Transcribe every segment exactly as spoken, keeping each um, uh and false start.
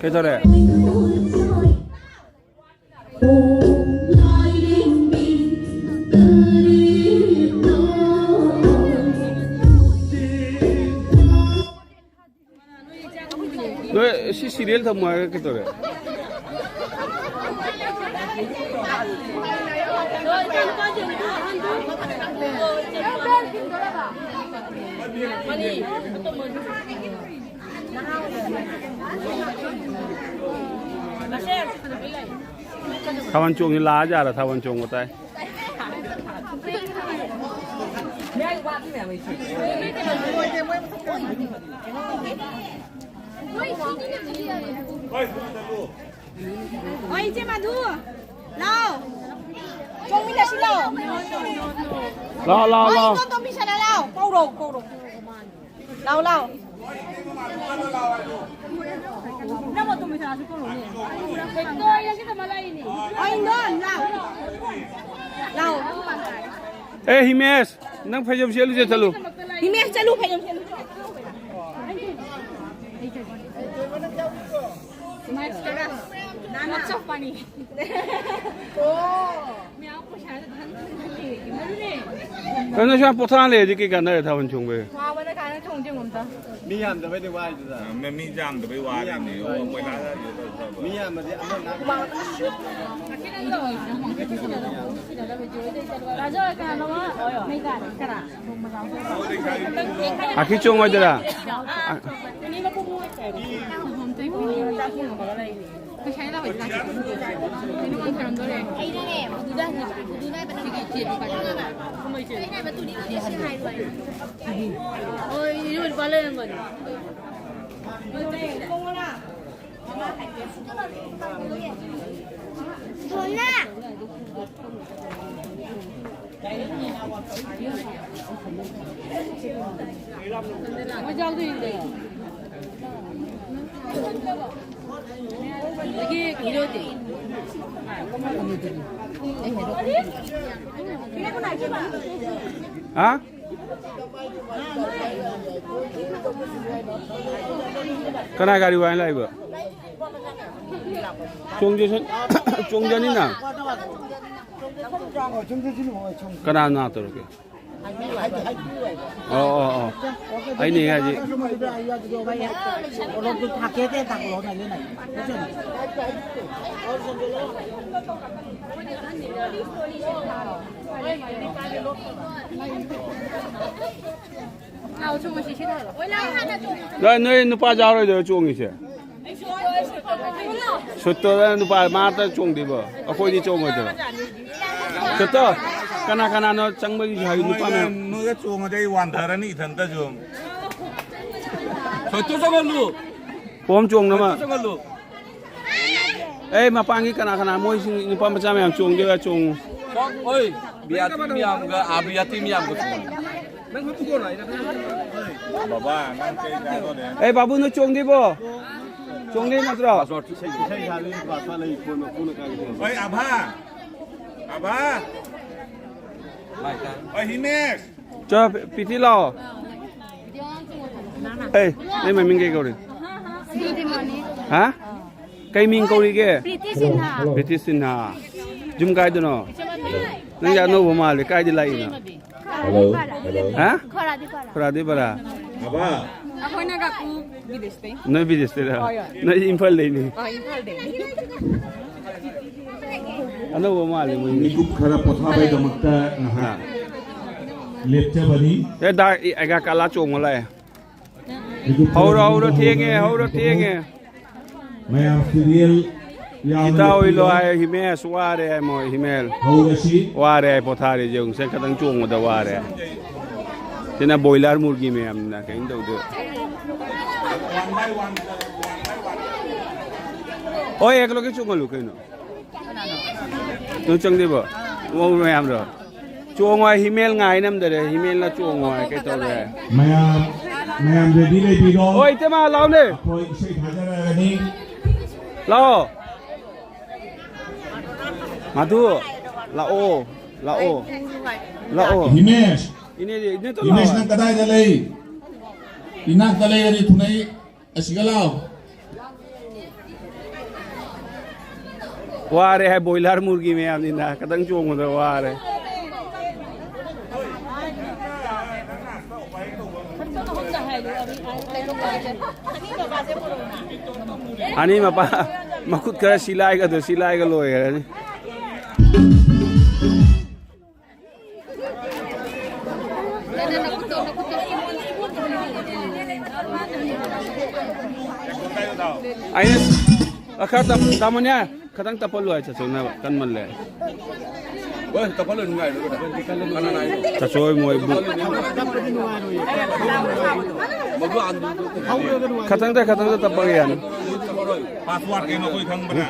ꯀꯩꯗꯧꯔꯦ? ꯅꯣꯏ ꯁꯤ ꯁꯤꯔꯤꯌꯦꯜ ꯊꯝꯃꯣ ꯍꯥꯏꯔꯒ ꯀꯩꯗꯧꯔꯦ? ꯊꯥꯕꯜ ꯆꯣꯡꯉꯤ, ꯂꯥꯛꯑ ꯖꯥꯠꯂ ꯊꯥꯕꯜ ꯆꯣꯡꯕ ꯇꯥꯏ꯫ ꯍꯣꯏ, ꯏꯆꯦ ꯃꯥꯙꯨ, ꯂꯥꯎ꯫ ꯆꯣꯡꯃꯤꯟꯅꯁꯤ ꯂꯥꯎ꯫ ꯂꯥꯎ, ꯂꯥꯎ, ꯍꯣꯏ, ꯂꯥꯎ꯫ ꯏꯟꯗꯣꯟ ꯇꯣꯝꯕꯤ ꯁꯅꯥ ꯂꯥꯎ꯫ ꯀꯧꯔꯣ, ꯀꯧꯔꯣ꯫ ꯂꯥꯎ, ꯂꯥꯎ꯫ ꯍꯣꯏ, ꯏꯟꯗꯣꯟ, ꯂꯥꯎ꯫ ꯂꯥꯎ꯫ ꯑꯦ, ꯍꯤꯃꯦꯁ, ꯅꯪ ꯐꯩꯖꯣꯝ ꯁꯦꯠꯂꯨꯁꯦ, ꯆꯠꯂꯨ꯫ ꯍꯤꯃꯦꯁ, ꯆꯠꯂꯨ, ꯐꯩꯖꯣꯝ ꯁꯦꯠꯂꯨ꯫ ꯀꯩꯅꯣ, ꯁꯨꯃꯥꯏꯅ ꯄꯣꯊꯥ ꯂꯩꯔꯗꯤ ꯀꯩ ꯀꯥꯟꯅꯔꯦ ꯊꯥꯕꯜ ꯆꯣꯡꯕꯩ? ꯋꯥꯕꯅ ꯀꯥꯏꯅ ꯆꯣꯡꯁꯦ ꯑꯝꯇ꯫ ꯃꯤ ꯌꯥꯝꯗꯕꯩꯗꯤ ꯋꯥꯏꯗꯨꯗ꯫ ꯃꯤ ꯌꯥꯝꯗꯕꯩ ꯋꯥꯔꯤꯅꯤ꯫ ꯃꯤ ꯌꯥꯝꯃꯗꯤ ꯑꯃ ꯉꯥꯡ- ꯑꯀꯤ ꯆꯣꯡꯉꯣꯏꯗꯔꯥ? ꯍꯥ? ꯀꯅꯥ ꯒꯥꯔꯤ ꯋꯥꯏꯅ ꯂꯥꯛꯏꯕ? ꯆꯣꯡꯖꯁꯟ-, ꯆꯣꯡꯖꯅꯤꯅ꯫ ꯀꯅꯥ ꯅꯥ ꯇꯧꯔꯒꯦ? ꯑꯣ, ꯑꯣ, ꯑꯣ꯫ ꯑꯩꯅ ꯍꯥꯏꯁꯦ꯫ ꯅꯣꯏ, ꯅꯣꯏ ꯅꯨꯄꯥ ꯌꯥꯎꯔꯣꯏꯗꯔꯣ ꯆꯣꯡꯉꯤꯁꯦ? ꯁꯨꯠꯇꯣ ꯅꯨꯄꯥ ꯃꯥꯇ ꯆꯣꯡꯗꯣꯏꯕꯣ? ꯑꯩꯈꯣꯏꯗꯤ ꯆꯣꯡꯉꯣꯏꯗꯔꯣ? ꯁꯨꯠꯇꯣ, ꯀꯅꯥ ꯀꯅꯥꯅꯣ ꯆꯪꯕꯒꯤꯁꯨ ꯍꯥꯏꯌꯨ, ꯅꯨꯄꯥ ꯃꯌꯥꯝ꯫ ꯅꯣꯏꯒ ꯆꯣꯡꯉꯗꯤ ꯑꯩ ꯋꯥꯟꯊꯔꯅꯤ ꯏꯊꯟꯇꯁꯨ꯫ ꯁꯨꯠꯇꯣ ꯆꯪꯍꯜꯂꯨ꯫ ꯄꯣꯝ ꯆꯣꯡꯅꯕ꯫ ꯁꯨꯠꯇꯣ ꯆꯪꯍꯜꯂꯨ꯫ ꯑꯦ, ꯃꯄꯥꯟꯒꯤ ꯀꯅꯥ ꯀꯅꯥ ꯃꯣꯏꯁꯤꯡ ꯅꯨꯄꯥ ꯃꯆꯥ ꯃꯌꯥꯝ ꯆꯣꯡꯗꯣꯏꯔꯥ ꯆꯣꯡꯉꯨ꯫ ꯑꯣꯏ, ꯕꯤꯌꯥꯇꯤ ꯃꯌꯥꯝꯒ, ꯑꯥ, ꯕꯤꯌꯥꯇꯤ ꯃꯌꯥꯝꯒ ꯆꯣꯡꯉꯨ꯫ ꯕꯕꯥ, ꯅꯪ ꯀꯩ ꯆꯥꯗꯣꯔꯦ? ꯑꯦ, ꯕꯥꯕꯨ, ꯅꯣꯏ ꯆꯣꯡꯗ꯭ꯔꯤꯕꯣ? ꯆꯣꯡꯗ꯭ꯔꯤ ꯅꯠꯇ꯭ꯔꯣ? ꯏꯁꯩ ꯁꯥꯕꯤ ꯅꯨꯄꯥ ꯁꯥ ꯂꯩ, ꯐꯣꯟ ꯃꯈꯣꯟꯅ ꯀꯥꯏꯗ ꯆꯣꯡꯉꯤ? ꯑꯣꯏ, ꯑꯚꯥ! ꯑꯚꯥ! ꯑꯣꯏ, ꯍꯤꯃꯦꯁ! ꯆꯣ, ꯄꯤ-, ꯄꯤꯇꯤ ꯂꯥꯛꯑꯣ꯫ ꯑꯦ, ꯅꯪ ꯃꯃꯤꯡ ꯀꯩ ꯀꯧꯔꯤ? ꯍꯥ? ꯀꯩ ꯃꯤꯡ ꯀꯧꯔꯤꯒꯦ? ꯄ꯭ꯔꯤꯇꯤ ꯁꯤꯟꯍꯥ꯫ ꯄ꯭ꯔꯤꯇꯤ ꯁꯤꯟꯍꯥ꯫ ꯌꯨꯝ ꯀꯥꯏꯗꯅꯣ? ꯅꯪꯁꯦ ꯑꯅꯧꯕ ꯃꯥꯜꯂꯦ꯫ ꯀꯥꯏꯗ ꯂꯥꯛꯏꯅꯣ? Hello, hello. ꯍꯥ? ꯈꯣꯔꯥꯗꯤ ꯄꯔꯥ꯫ ꯈꯣꯔꯥꯗꯤ ꯄꯔꯥ꯫ ꯑꯕꯥ꯫ ꯑꯩꯈꯣꯏꯅ ꯀꯥꯀꯨ ꯕꯤꯗꯦꯁꯇꯩ꯫ ꯅꯣꯏ ꯕꯤꯗꯦꯁꯇꯩꯔ? ꯍꯣꯏ, ꯍꯣꯏ꯫ ꯅꯣꯏ ꯏꯝꯐꯥꯜꯗꯩꯅꯤ꯫ ꯑꯣ, ꯏꯝꯐꯥꯜꯗꯩꯅꯤ꯫ ꯑꯅꯧꯕ ꯃꯥꯜꯂꯦ ꯃꯣꯏ꯫ ꯃꯤꯀꯨꯞ ꯈꯔ ꯄꯣꯊꯥꯕꯩꯗꯃꯛꯇ ꯉꯥꯏꯍꯥꯛ ꯂꯦꯞꯆꯕꯅꯤ꯫ ꯑꯦ, ꯗꯥ, ꯑꯩꯒ ꯀꯂꯥ ꯆꯣꯡꯕ ꯂꯥꯛꯑꯦ꯫ ꯃꯤꯀꯨꯞ ꯈꯔ ꯍꯧꯔꯣ, ꯍꯧꯔꯣ, ꯊꯦꯡꯉꯦ, ꯍꯧꯔꯣ, ꯊꯦꯡꯉꯦ꯫ ꯃꯌꯥꯝ ꯁꯤꯔꯤꯌꯦꯜ ꯌꯥꯝꯅ ꯏꯇꯥꯎ ꯏꯂꯣ ꯂꯦꯞꯄꯤꯔꯣ꯫ ꯍꯥꯏ, ꯍꯤꯃꯦꯁ ꯋꯥꯔꯦ ꯍꯥꯏ ꯃꯣꯏ, ꯍꯤꯃꯦꯜ꯫ ꯍꯧꯔꯁꯤ꯫ ꯋꯥꯔꯦ ꯍꯥꯏ, ꯄꯣꯊꯥꯔꯦ, ꯌꯦꯡꯉꯨꯁꯦ, ꯈꯤꯇꯪ ꯆꯣꯡꯕꯗ ꯋꯥꯔꯦ꯫ ꯁꯤꯅ ꯕꯣꯏꯂꯔ ꯃꯨꯔꯒꯤ ꯃꯌꯥꯝꯅ ꯀꯩꯅꯣ ꯇꯧꯗꯣꯏ꯫ ꯍꯣꯏ, ꯑꯦꯛꯂꯣꯒꯤ ꯆꯣꯡꯍꯜꯂꯨ ꯀꯩꯅꯣ꯫ ꯅꯪ ꯆꯪꯗ꯭ꯔꯤꯕꯣ? ꯃꯧ ꯃꯌꯥꯝꯗꯣ꯫ ꯆꯣꯡꯉꯣ ꯍꯥꯏ, ꯍꯤꯃꯦꯜ ꯉꯥꯏ ꯅꯝꯗꯔꯦ, ꯍꯤꯃꯦꯜꯅ ꯆꯣꯡꯉꯣ ꯍꯥꯏ, ꯀꯩ ꯇꯧꯔꯦ? ꯃꯌꯥꯝ, ꯃꯌꯥꯝ ꯔꯦꯗꯤ ꯂꯩꯕꯤꯔꯣ꯫ ꯍꯣꯏ, ꯏꯇꯩꯃ, ꯂꯥꯎꯅꯦ꯫ ꯑꯩꯈꯣꯏ ꯏꯁꯩ ꯊꯥꯖꯔꯛꯑꯒꯅꯤ꯫ ꯂꯥꯛꯑꯣ꯫ ꯃꯥꯙꯨ, ꯂꯥꯛꯑꯣ, ꯂꯥꯛꯑꯣ, ꯂꯥꯛꯑꯣ꯫ ꯍꯤꯃꯦꯁ꯫ ꯏꯅꯦꯗꯤ, ꯏꯅꯦ ꯇꯣꯂꯥꯎ꯫ ꯏꯅꯦꯁꯤꯅ ꯀꯗꯥꯏꯗ ꯂꯩ? ꯏꯅꯥꯛꯇ ꯂꯩꯔꯗꯤ ꯊꯨꯅꯩ꯫ ꯑꯁꯤꯒ ꯂꯥꯎ꯫ ꯋꯥꯔꯦ ꯍꯥꯏ, ꯕꯣꯏꯂꯔ ꯃꯨꯔꯒꯤ ꯃꯌꯥꯝꯅꯤꯅ ꯈꯤꯇꯪ ꯆꯣꯡꯕꯗ ꯋꯥꯔꯦ꯫ ꯑꯅꯤ ꯃꯄꯥ ꯃꯈꯨꯠ ꯈꯔ ꯁꯤꯂꯥꯏꯒꯗꯣ, ꯁꯤꯂꯥꯏꯒ ꯂꯣꯏꯈ꯭ꯔꯅꯤ꯫ ꯑꯩꯅ, ꯑ, ꯈꯔ ꯇꯞ-, ꯇꯥꯃꯣꯅꯦ, ꯈꯤꯇꯪ ꯇꯞꯍꯜꯂꯨ ꯍꯥꯏ, ꯆꯠꯊꯣꯛꯅꯕ ꯀꯟꯃꯜꯂꯦ꯫ ꯍꯣꯏ, ꯇꯞꯍꯜꯂꯨ, ꯅꯨꯡꯉꯥꯏꯔꯣꯏ꯫ ꯀꯅꯥ ꯅꯥꯏꯅꯣ? ꯆꯠꯊꯣꯛꯑꯣꯏ ꯃꯣꯏ ꯕꯨ-, ꯃꯗꯨ ꯑꯟꯗꯨꯗꯨ꯫ ꯈꯤꯇꯪꯗ, ꯈꯤꯇꯪꯗ ꯇꯞꯄꯒ ꯌꯥꯅꯤ꯫ ꯄꯥꯁꯋꯥꯔꯗ ꯀꯩꯅꯣ ꯑꯩꯈꯣꯏ ꯈꯪꯕ꯭ꯔꯥ?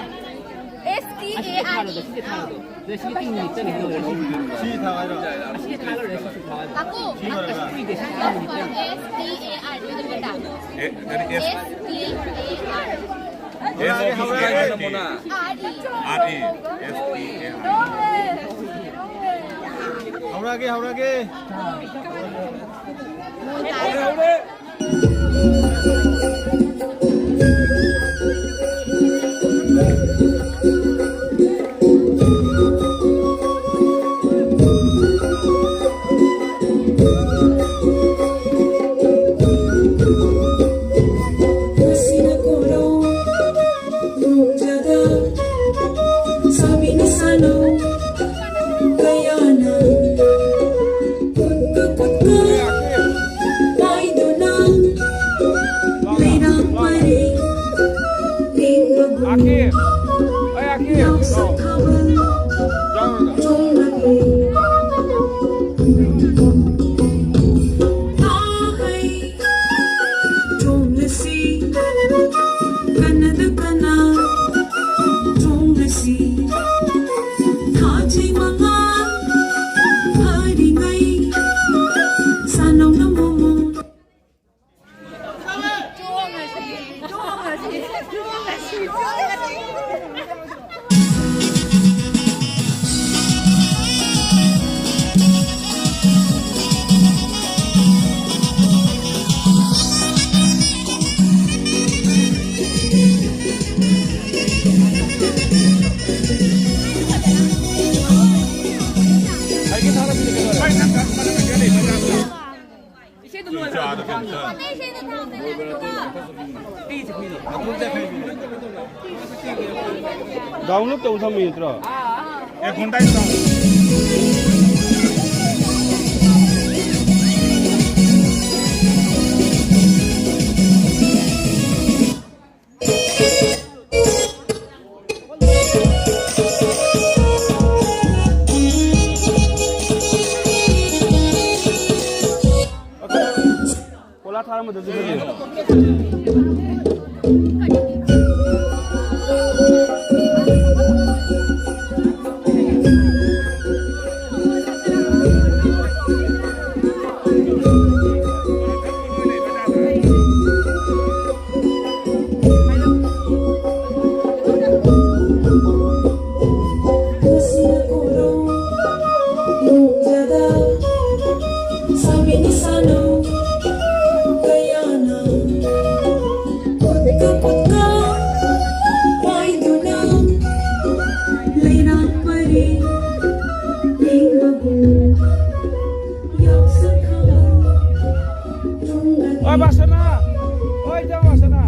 ꯑꯦꯁ ꯇꯤ ꯑꯦ ꯑꯥꯔ ꯏ꯫ ꯁꯤ ꯊꯥꯎ ꯍꯥꯏꯔꯣ? ꯑꯁꯤ ꯊꯥꯎ ꯍꯥꯏꯔꯣ? ꯁꯤ ꯊꯥꯎ ꯍꯥꯏꯔꯣ? ꯀꯥꯀꯨ, ꯁꯤ ꯂꯣꯏꯔꯒ? S T A R E ꯍꯥꯏꯕ ꯅꯠꯇ꯭ꯔꯥ? ꯑꯦ, ꯀꯔꯤ S? S T A R E. S O P ꯀꯥꯏ ꯍꯥꯏꯅꯣ, ꯃꯣꯅꯥ? R E. R E. S T A R E. ꯍꯧꯔꯛꯑꯒꯦ, ꯍꯧꯔꯛꯑꯒꯦ꯫ ꯍꯧꯔꯦ, ꯍꯧꯔꯦ꯫ ꯑꯀꯤꯞ! ꯑꯩ ꯑꯀꯤꯞ! ꯂꯥꯎ꯫ ꯌꯥꯎꯔꯣꯏꯗ꯫ Download ꯇꯧ ꯊꯝꯃꯤ ꯅꯠꯇ꯭ꯔꯣ? ꯑꯦ, ꯈꯣꯟꯗꯥꯏ ꯇꯧ꯫ ꯀꯣꯂꯥ ꯊꯥꯔꯝꯕꯗꯁꯨ ꯐꯖꯩ꯫ Oi, Basana! Oi, jang Basana!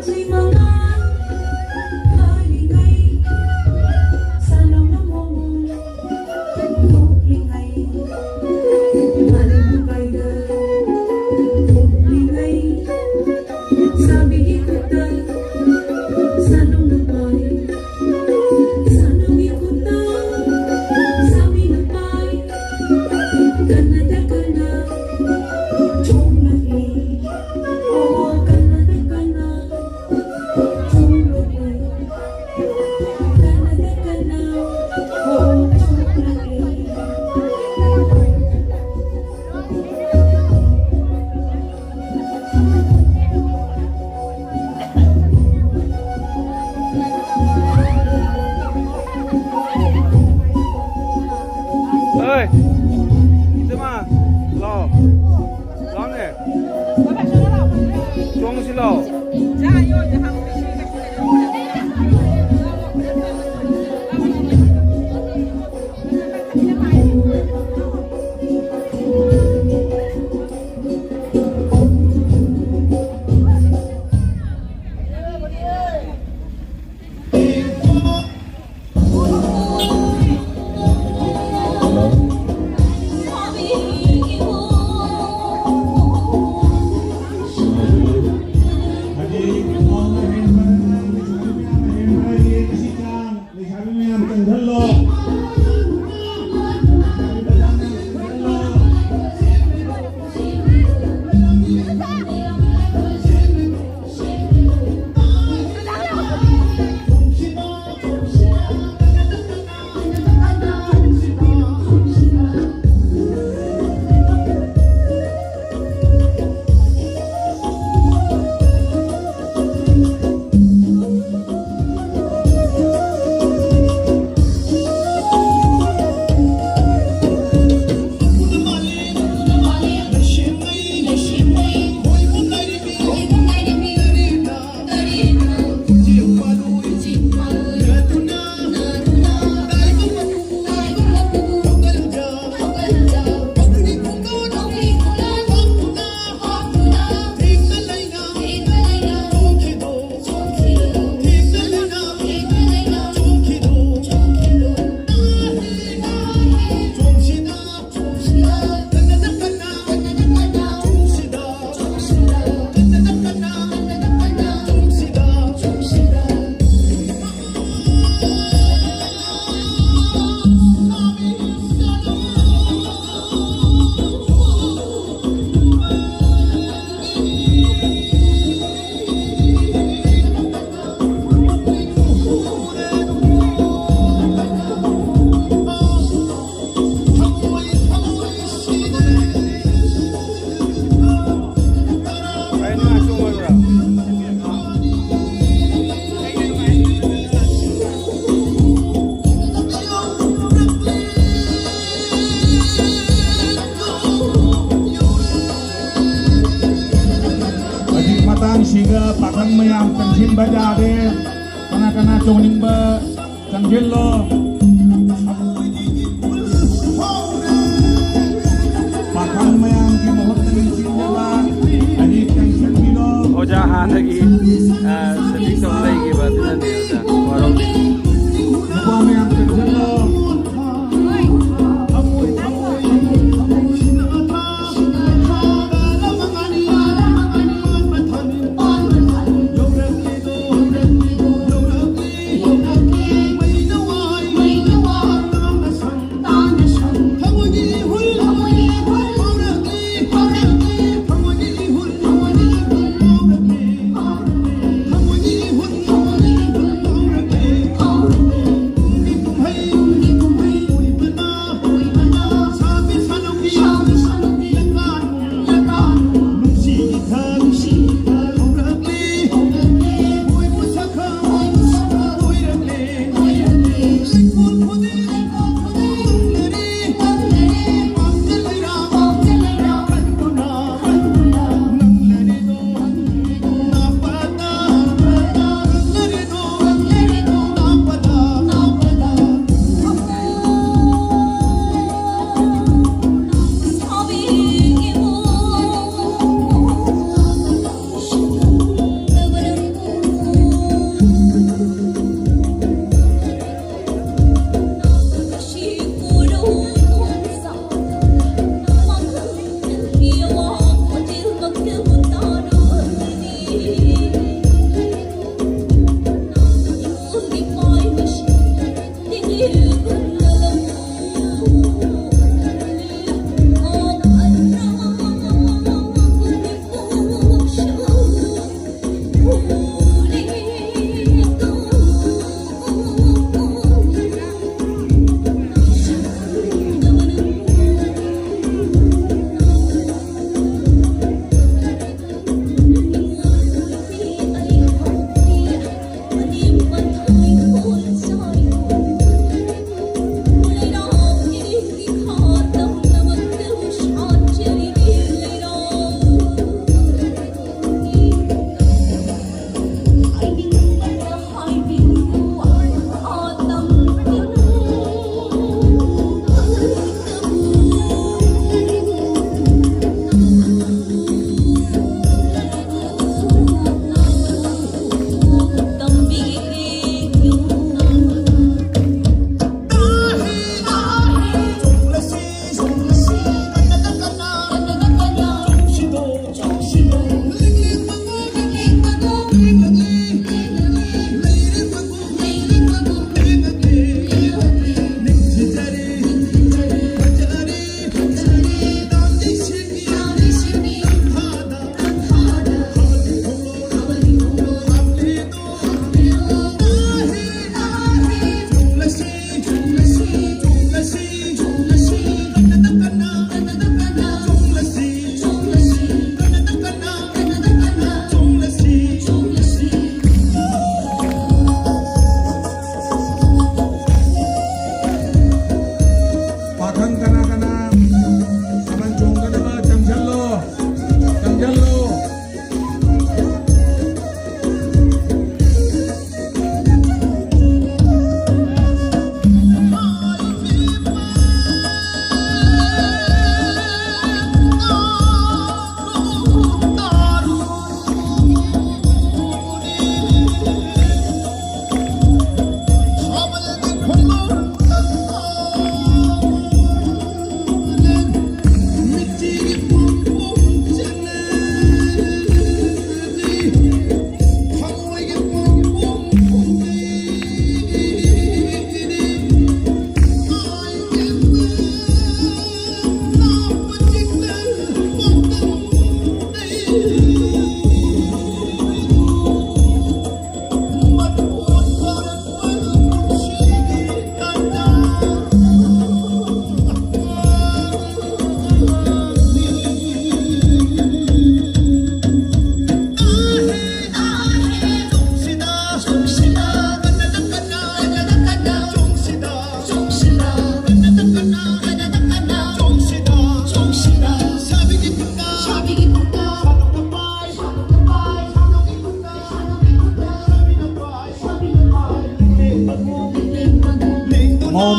ꯃꯉꯥ ꯐꯥꯔꯤꯉꯩ ꯁꯥꯂꯣꯡꯅ ꯃꯣꯃꯣ ꯊꯣꯛꯂꯤꯉꯩ ꯃꯥꯂꯦꯝ ꯃꯀꯥꯏꯗ ꯊꯣꯛꯂꯤꯉꯩ ꯁꯥꯕꯤꯒꯤ ꯈꯨꯠꯇ ꯁꯥꯂꯣꯡꯅ ꯄꯥꯏ ꯁꯥꯂꯣꯡꯒꯤ ꯈꯨꯠꯇ ꯁꯥꯕꯤꯅ ꯄꯥꯏ ꯀꯟꯅꯗ ꯀꯟꯅ ꯆꯣꯡꯂꯛꯏ ꯑꯣ ꯀꯟꯅꯗ ꯀꯟꯅ ꯌꯥꯗꯦ꯫ ꯀꯅꯥ ꯀꯅꯥ ꯆꯣꯡꯅꯤꯡꯕ ꯆꯪꯁꯤꯜꯂꯣ꯫ ꯄꯥꯈꯪ ꯃꯌꯥꯝꯒꯤ ꯃꯍꯨꯠꯇ ꯅꯤꯡꯁꯤꯡꯖꯕ ꯑꯅꯤ ꯆꯪꯁꯤꯟꯕꯤꯔꯣ꯫ ꯑꯣꯖꯥ ꯍꯥꯟꯅꯒꯤ, ꯑ, ꯁꯦꯇꯤꯡ ꯇꯧ ꯂꯩꯈꯤꯕ ꯑꯗꯨꯅꯅꯦ ꯑꯣꯖꯥ꯫ ꯋꯥꯔꯧꯕꯤꯒꯅꯨ꯫ ꯅꯨꯄꯥ ꯃꯌꯥꯝ ꯆꯪꯁꯤꯜꯂꯣ꯫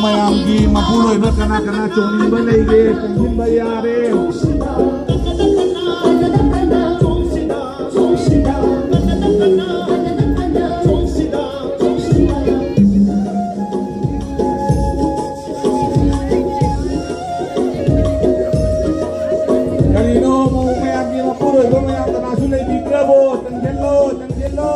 ꯃꯌꯥꯝꯒꯤ ꯃꯄꯨꯔꯣꯏꯕ ꯀꯅꯥ ꯀꯅꯥ ꯆꯣꯡꯅꯤꯡꯕ ꯂꯩꯒꯦ? ꯆꯣꯡꯁꯤꯟꯕ ꯌꯥꯔꯦ꯫ ꯀꯔꯤꯅꯣ, ꯃꯧ ꯃꯌꯥꯝꯒꯤ ꯃꯄꯨꯔꯣꯏꯕ ꯃꯌꯥꯝ ꯀꯅꯥꯁꯨ ꯂꯩꯕꯤꯗ꯭ꯔꯕꯣ? ꯆꯪꯁꯤꯜꯂꯣ, ꯆꯪꯁꯤꯜꯂꯣ꯫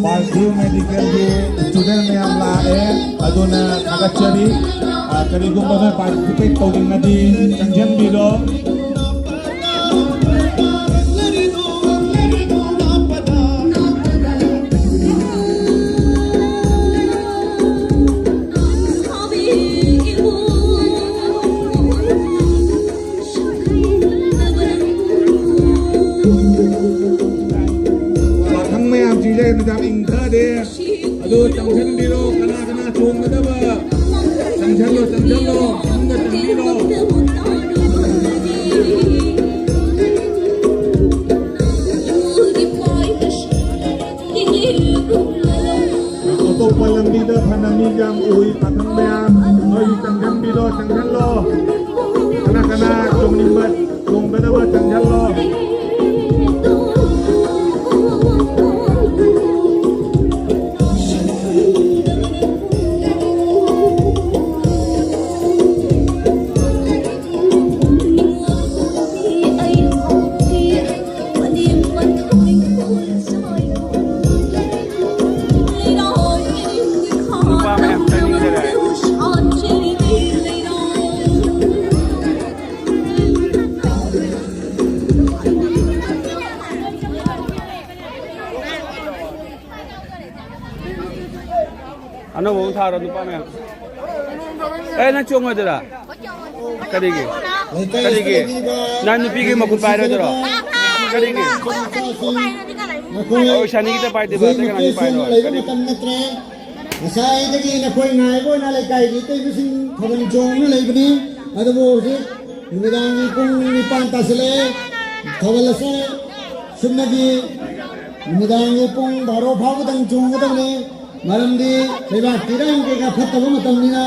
ꯄꯥꯔꯛ ꯚ꯭ꯌꯨ ꯃꯦꯗꯤꯀꯦꯜꯒꯤ ꯁ꯭ꯇꯨꯗꯦꯟ ꯃꯌꯥꯝ ꯂꯥꯛꯑꯦ, ꯑꯗꯨꯅ ꯊꯥꯒꯠꯆꯔꯤ꯫ ꯑ, ꯀꯔꯤꯒꯨꯝꯕ ꯅꯣꯏ ꯄꯥꯔꯇꯤꯁꯤꯄꯦꯠ ꯇꯧꯅꯤꯡꯉꯗꯤ ꯆꯪꯁꯤꯟꯕꯤꯔꯣ꯫ ꯄꯥꯈꯪ ꯃꯌꯥꯝꯁꯤꯡꯁꯦ ꯌꯥꯝ ꯏꯪꯊꯔꯦ꯫ ꯑꯗꯨ ꯆꯪꯁꯤꯟꯕꯤꯔꯣ, ꯀꯅꯥ ꯀꯅꯥ ꯆꯣꯡꯒꯗꯕ? ꯆꯪꯁꯤꯜꯂꯣ, ꯆꯪꯁꯤꯜꯂꯣ, ꯃꯅꯨꯡꯗ ꯆꯪꯕꯤꯔꯣ꯫ ꯑꯇꯣꯞꯄ ꯂꯝꯕꯤꯗ ꯐꯅ ꯃꯤ ꯌꯥꯝ ꯎꯏ, ꯄꯥꯈꯪ ꯃꯌꯥꯝ, ꯅꯣꯏꯁꯨ ꯆꯪꯁꯤꯟꯕꯤꯔꯣ, ꯆꯪꯁꯤꯜꯂꯣ꯫ ꯀꯅꯥ ꯀꯅꯥ ꯆꯣꯡꯅꯤꯡꯕ, ꯆꯣꯡꯒꯗꯕ ꯆꯪꯁꯤꯜꯂꯣ꯫ ꯅꯨꯄꯥ ꯃꯌꯥꯝ ꯆꯪꯅꯤꯡꯗꯔꯦ꯫ ꯑꯅꯧꯕ ꯑꯃ ꯊꯥꯔꯣ, ꯅꯨꯄꯥ ꯃꯌꯥꯝ꯫ ꯑꯦ, ꯅꯪ ꯆꯣꯡꯉꯣꯏꯗꯣꯏꯔꯥ? ꯀꯔꯤꯒꯤ? ꯀꯔꯤꯒꯤ? ꯅꯪ ꯅꯨꯄꯤꯒꯤ ꯃꯈꯨꯠ ꯄꯥꯏꯔꯣꯏꯗꯣꯏꯔꯣ? ꯀꯔꯤꯒꯤ? ꯑꯩꯈꯣꯏ ꯑꯣ, ꯁꯥꯅꯤꯒꯤꯇ ꯄꯥꯏꯗꯣꯏꯕ, ꯑꯇꯩ ꯀꯅꯥꯒꯤ ꯄꯥꯏꯔꯣꯏ? ꯂꯩꯕ ꯀꯔꯤ? ꯃꯇꯝ ꯅꯠꯇ꯭ꯔꯦ꯫ ꯉꯁꯥꯏꯗꯒꯤ ꯅꯈꯣꯏ ꯉꯥꯏꯕ ꯑꯣꯏꯅ ꯂꯩꯀꯥꯏꯒꯤ ꯑꯇꯩꯕꯁꯤꯡ ꯊꯥꯕꯜ ꯆꯣꯡꯗꯨꯅ ꯂꯩꯕꯅꯤ꯫ ꯑꯗꯨꯕꯨ ꯍꯧꯖꯤꯛ ꯅꯨꯃꯤꯗꯥꯡꯒꯤ ꯄꯨꯡ ꯅꯤꯄꯥꯟ ꯇꯥꯁꯤꯜꯂꯛꯑꯦ꯫ ꯊꯥꯕꯜ ꯑꯁꯤ ꯁꯨꯞꯅꯒꯤ ꯅꯨꯃꯤꯗꯥꯡꯒꯤ ꯄꯨꯡ ꯕꯥꯔꯣ ꯐꯥꯎꯕꯗꯪ ꯆꯣꯡꯒꯗꯕꯅꯤ꯫ ꯃꯔꯝꯗꯤ ꯂꯩꯕꯥꯛꯀꯤ ꯏꯔꯥꯡ ꯀꯩꯀꯥ ꯐꯠꯇꯕ ꯃꯇꯝꯅꯤꯅ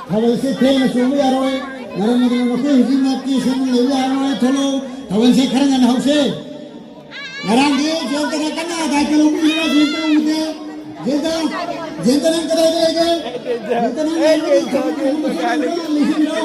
ꯊꯥꯕꯜꯁꯦ ꯊꯦꯡꯅ ꯆꯣꯡꯕ ꯌꯥꯔꯣꯏ꯫ ꯃꯔꯝ ꯑꯗꯨꯅ ꯃꯈꯣꯏ ꯍꯧꯖꯤꯛꯃꯛ ꯀꯦ ꯁꯦꯝꯗꯨꯅ ꯂꯩꯕ ꯌꯥꯔꯣꯏ꯫ ꯊꯣꯛꯂꯛꯎ, ꯊꯥꯕꯜꯁꯦ ꯈꯔ ꯉꯟꯅ ꯍꯧꯁꯦ꯫ ꯉꯔꯥꯡꯗꯤ ꯖꯦꯟꯇꯅ ꯀꯟꯅ ꯗꯥꯏꯇ ꯂꯧꯕꯤꯔꯤꯕ ꯖꯦꯟꯇ ꯎꯗꯦ꯫ ꯖꯦꯟꯇ, ꯖꯦꯟꯇ ꯅꯪ ꯀꯗꯥꯏꯗ ꯂꯩꯒꯦ? ꯖꯦꯟꯇ ꯅꯪ ꯂꯩꯔꯒꯗꯤ ꯊꯕꯛ ꯑꯃ ꯂꯣꯏꯁꯤꯟꯕꯤꯔꯣ꯫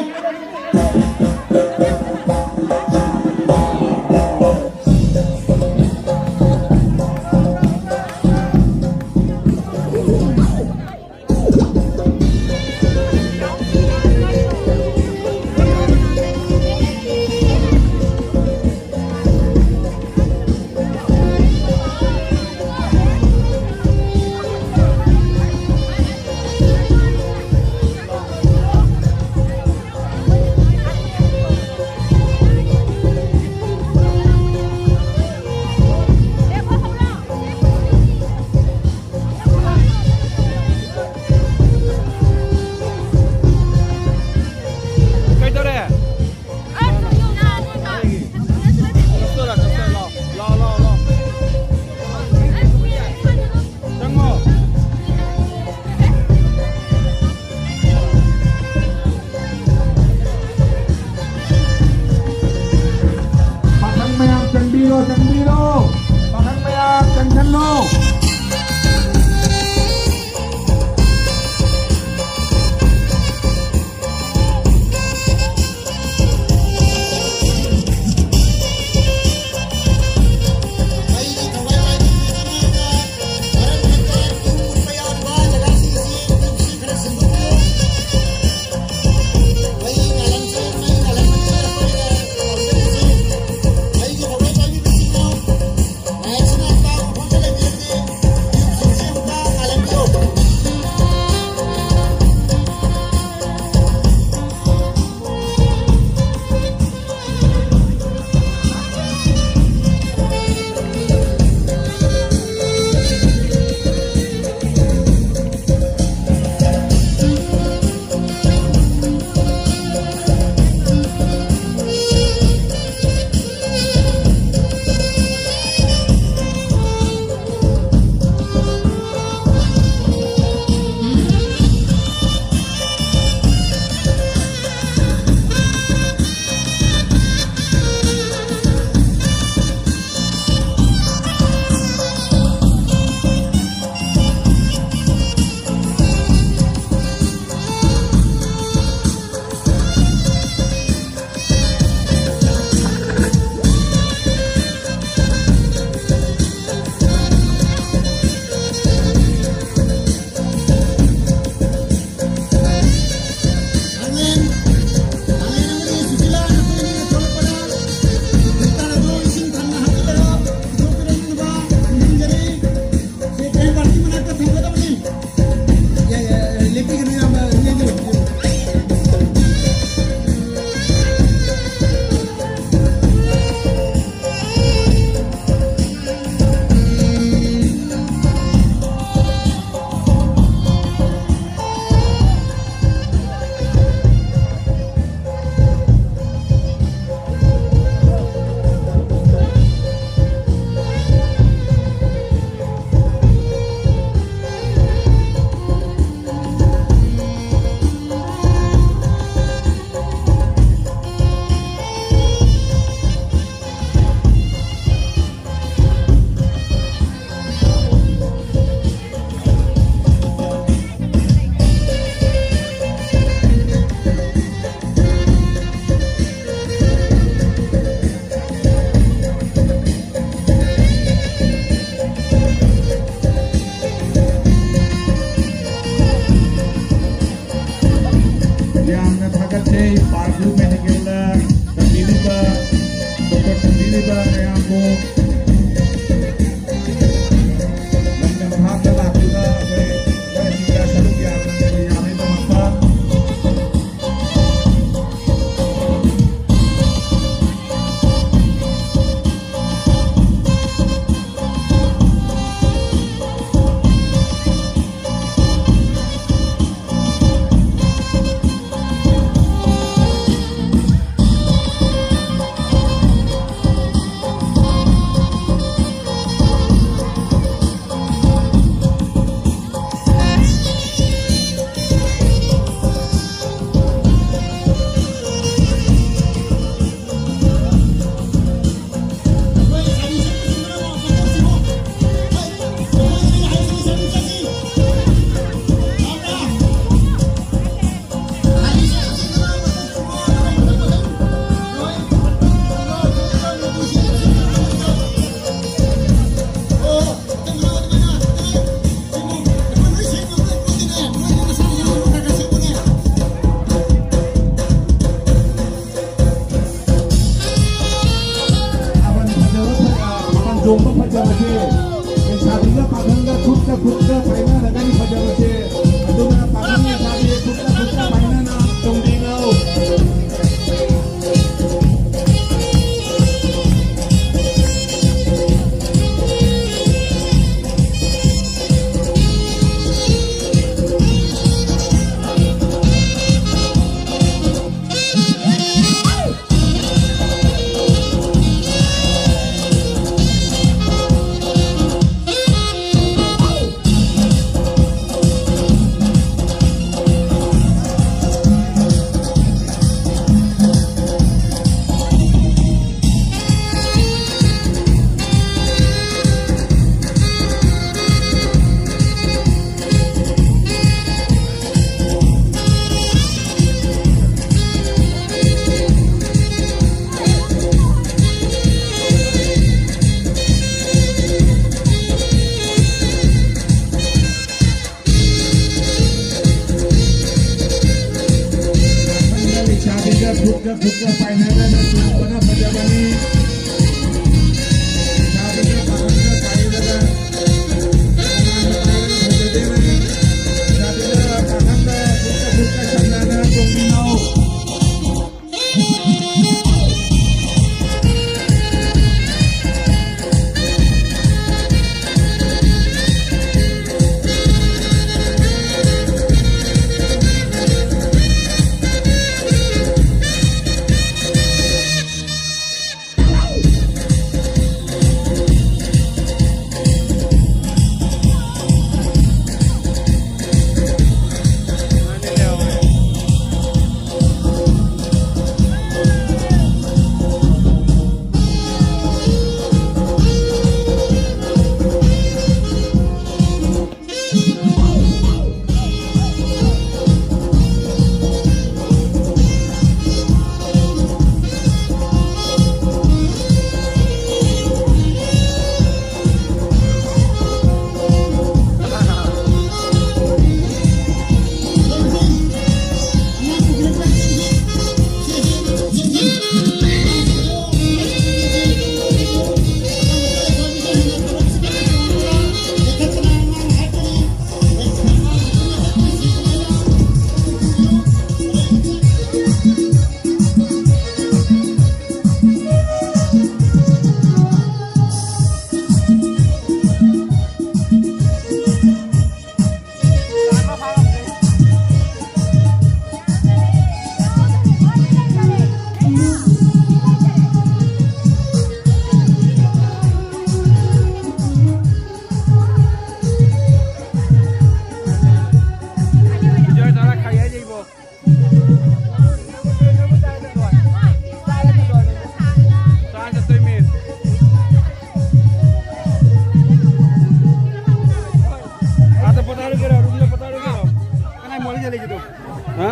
ꯍꯥ?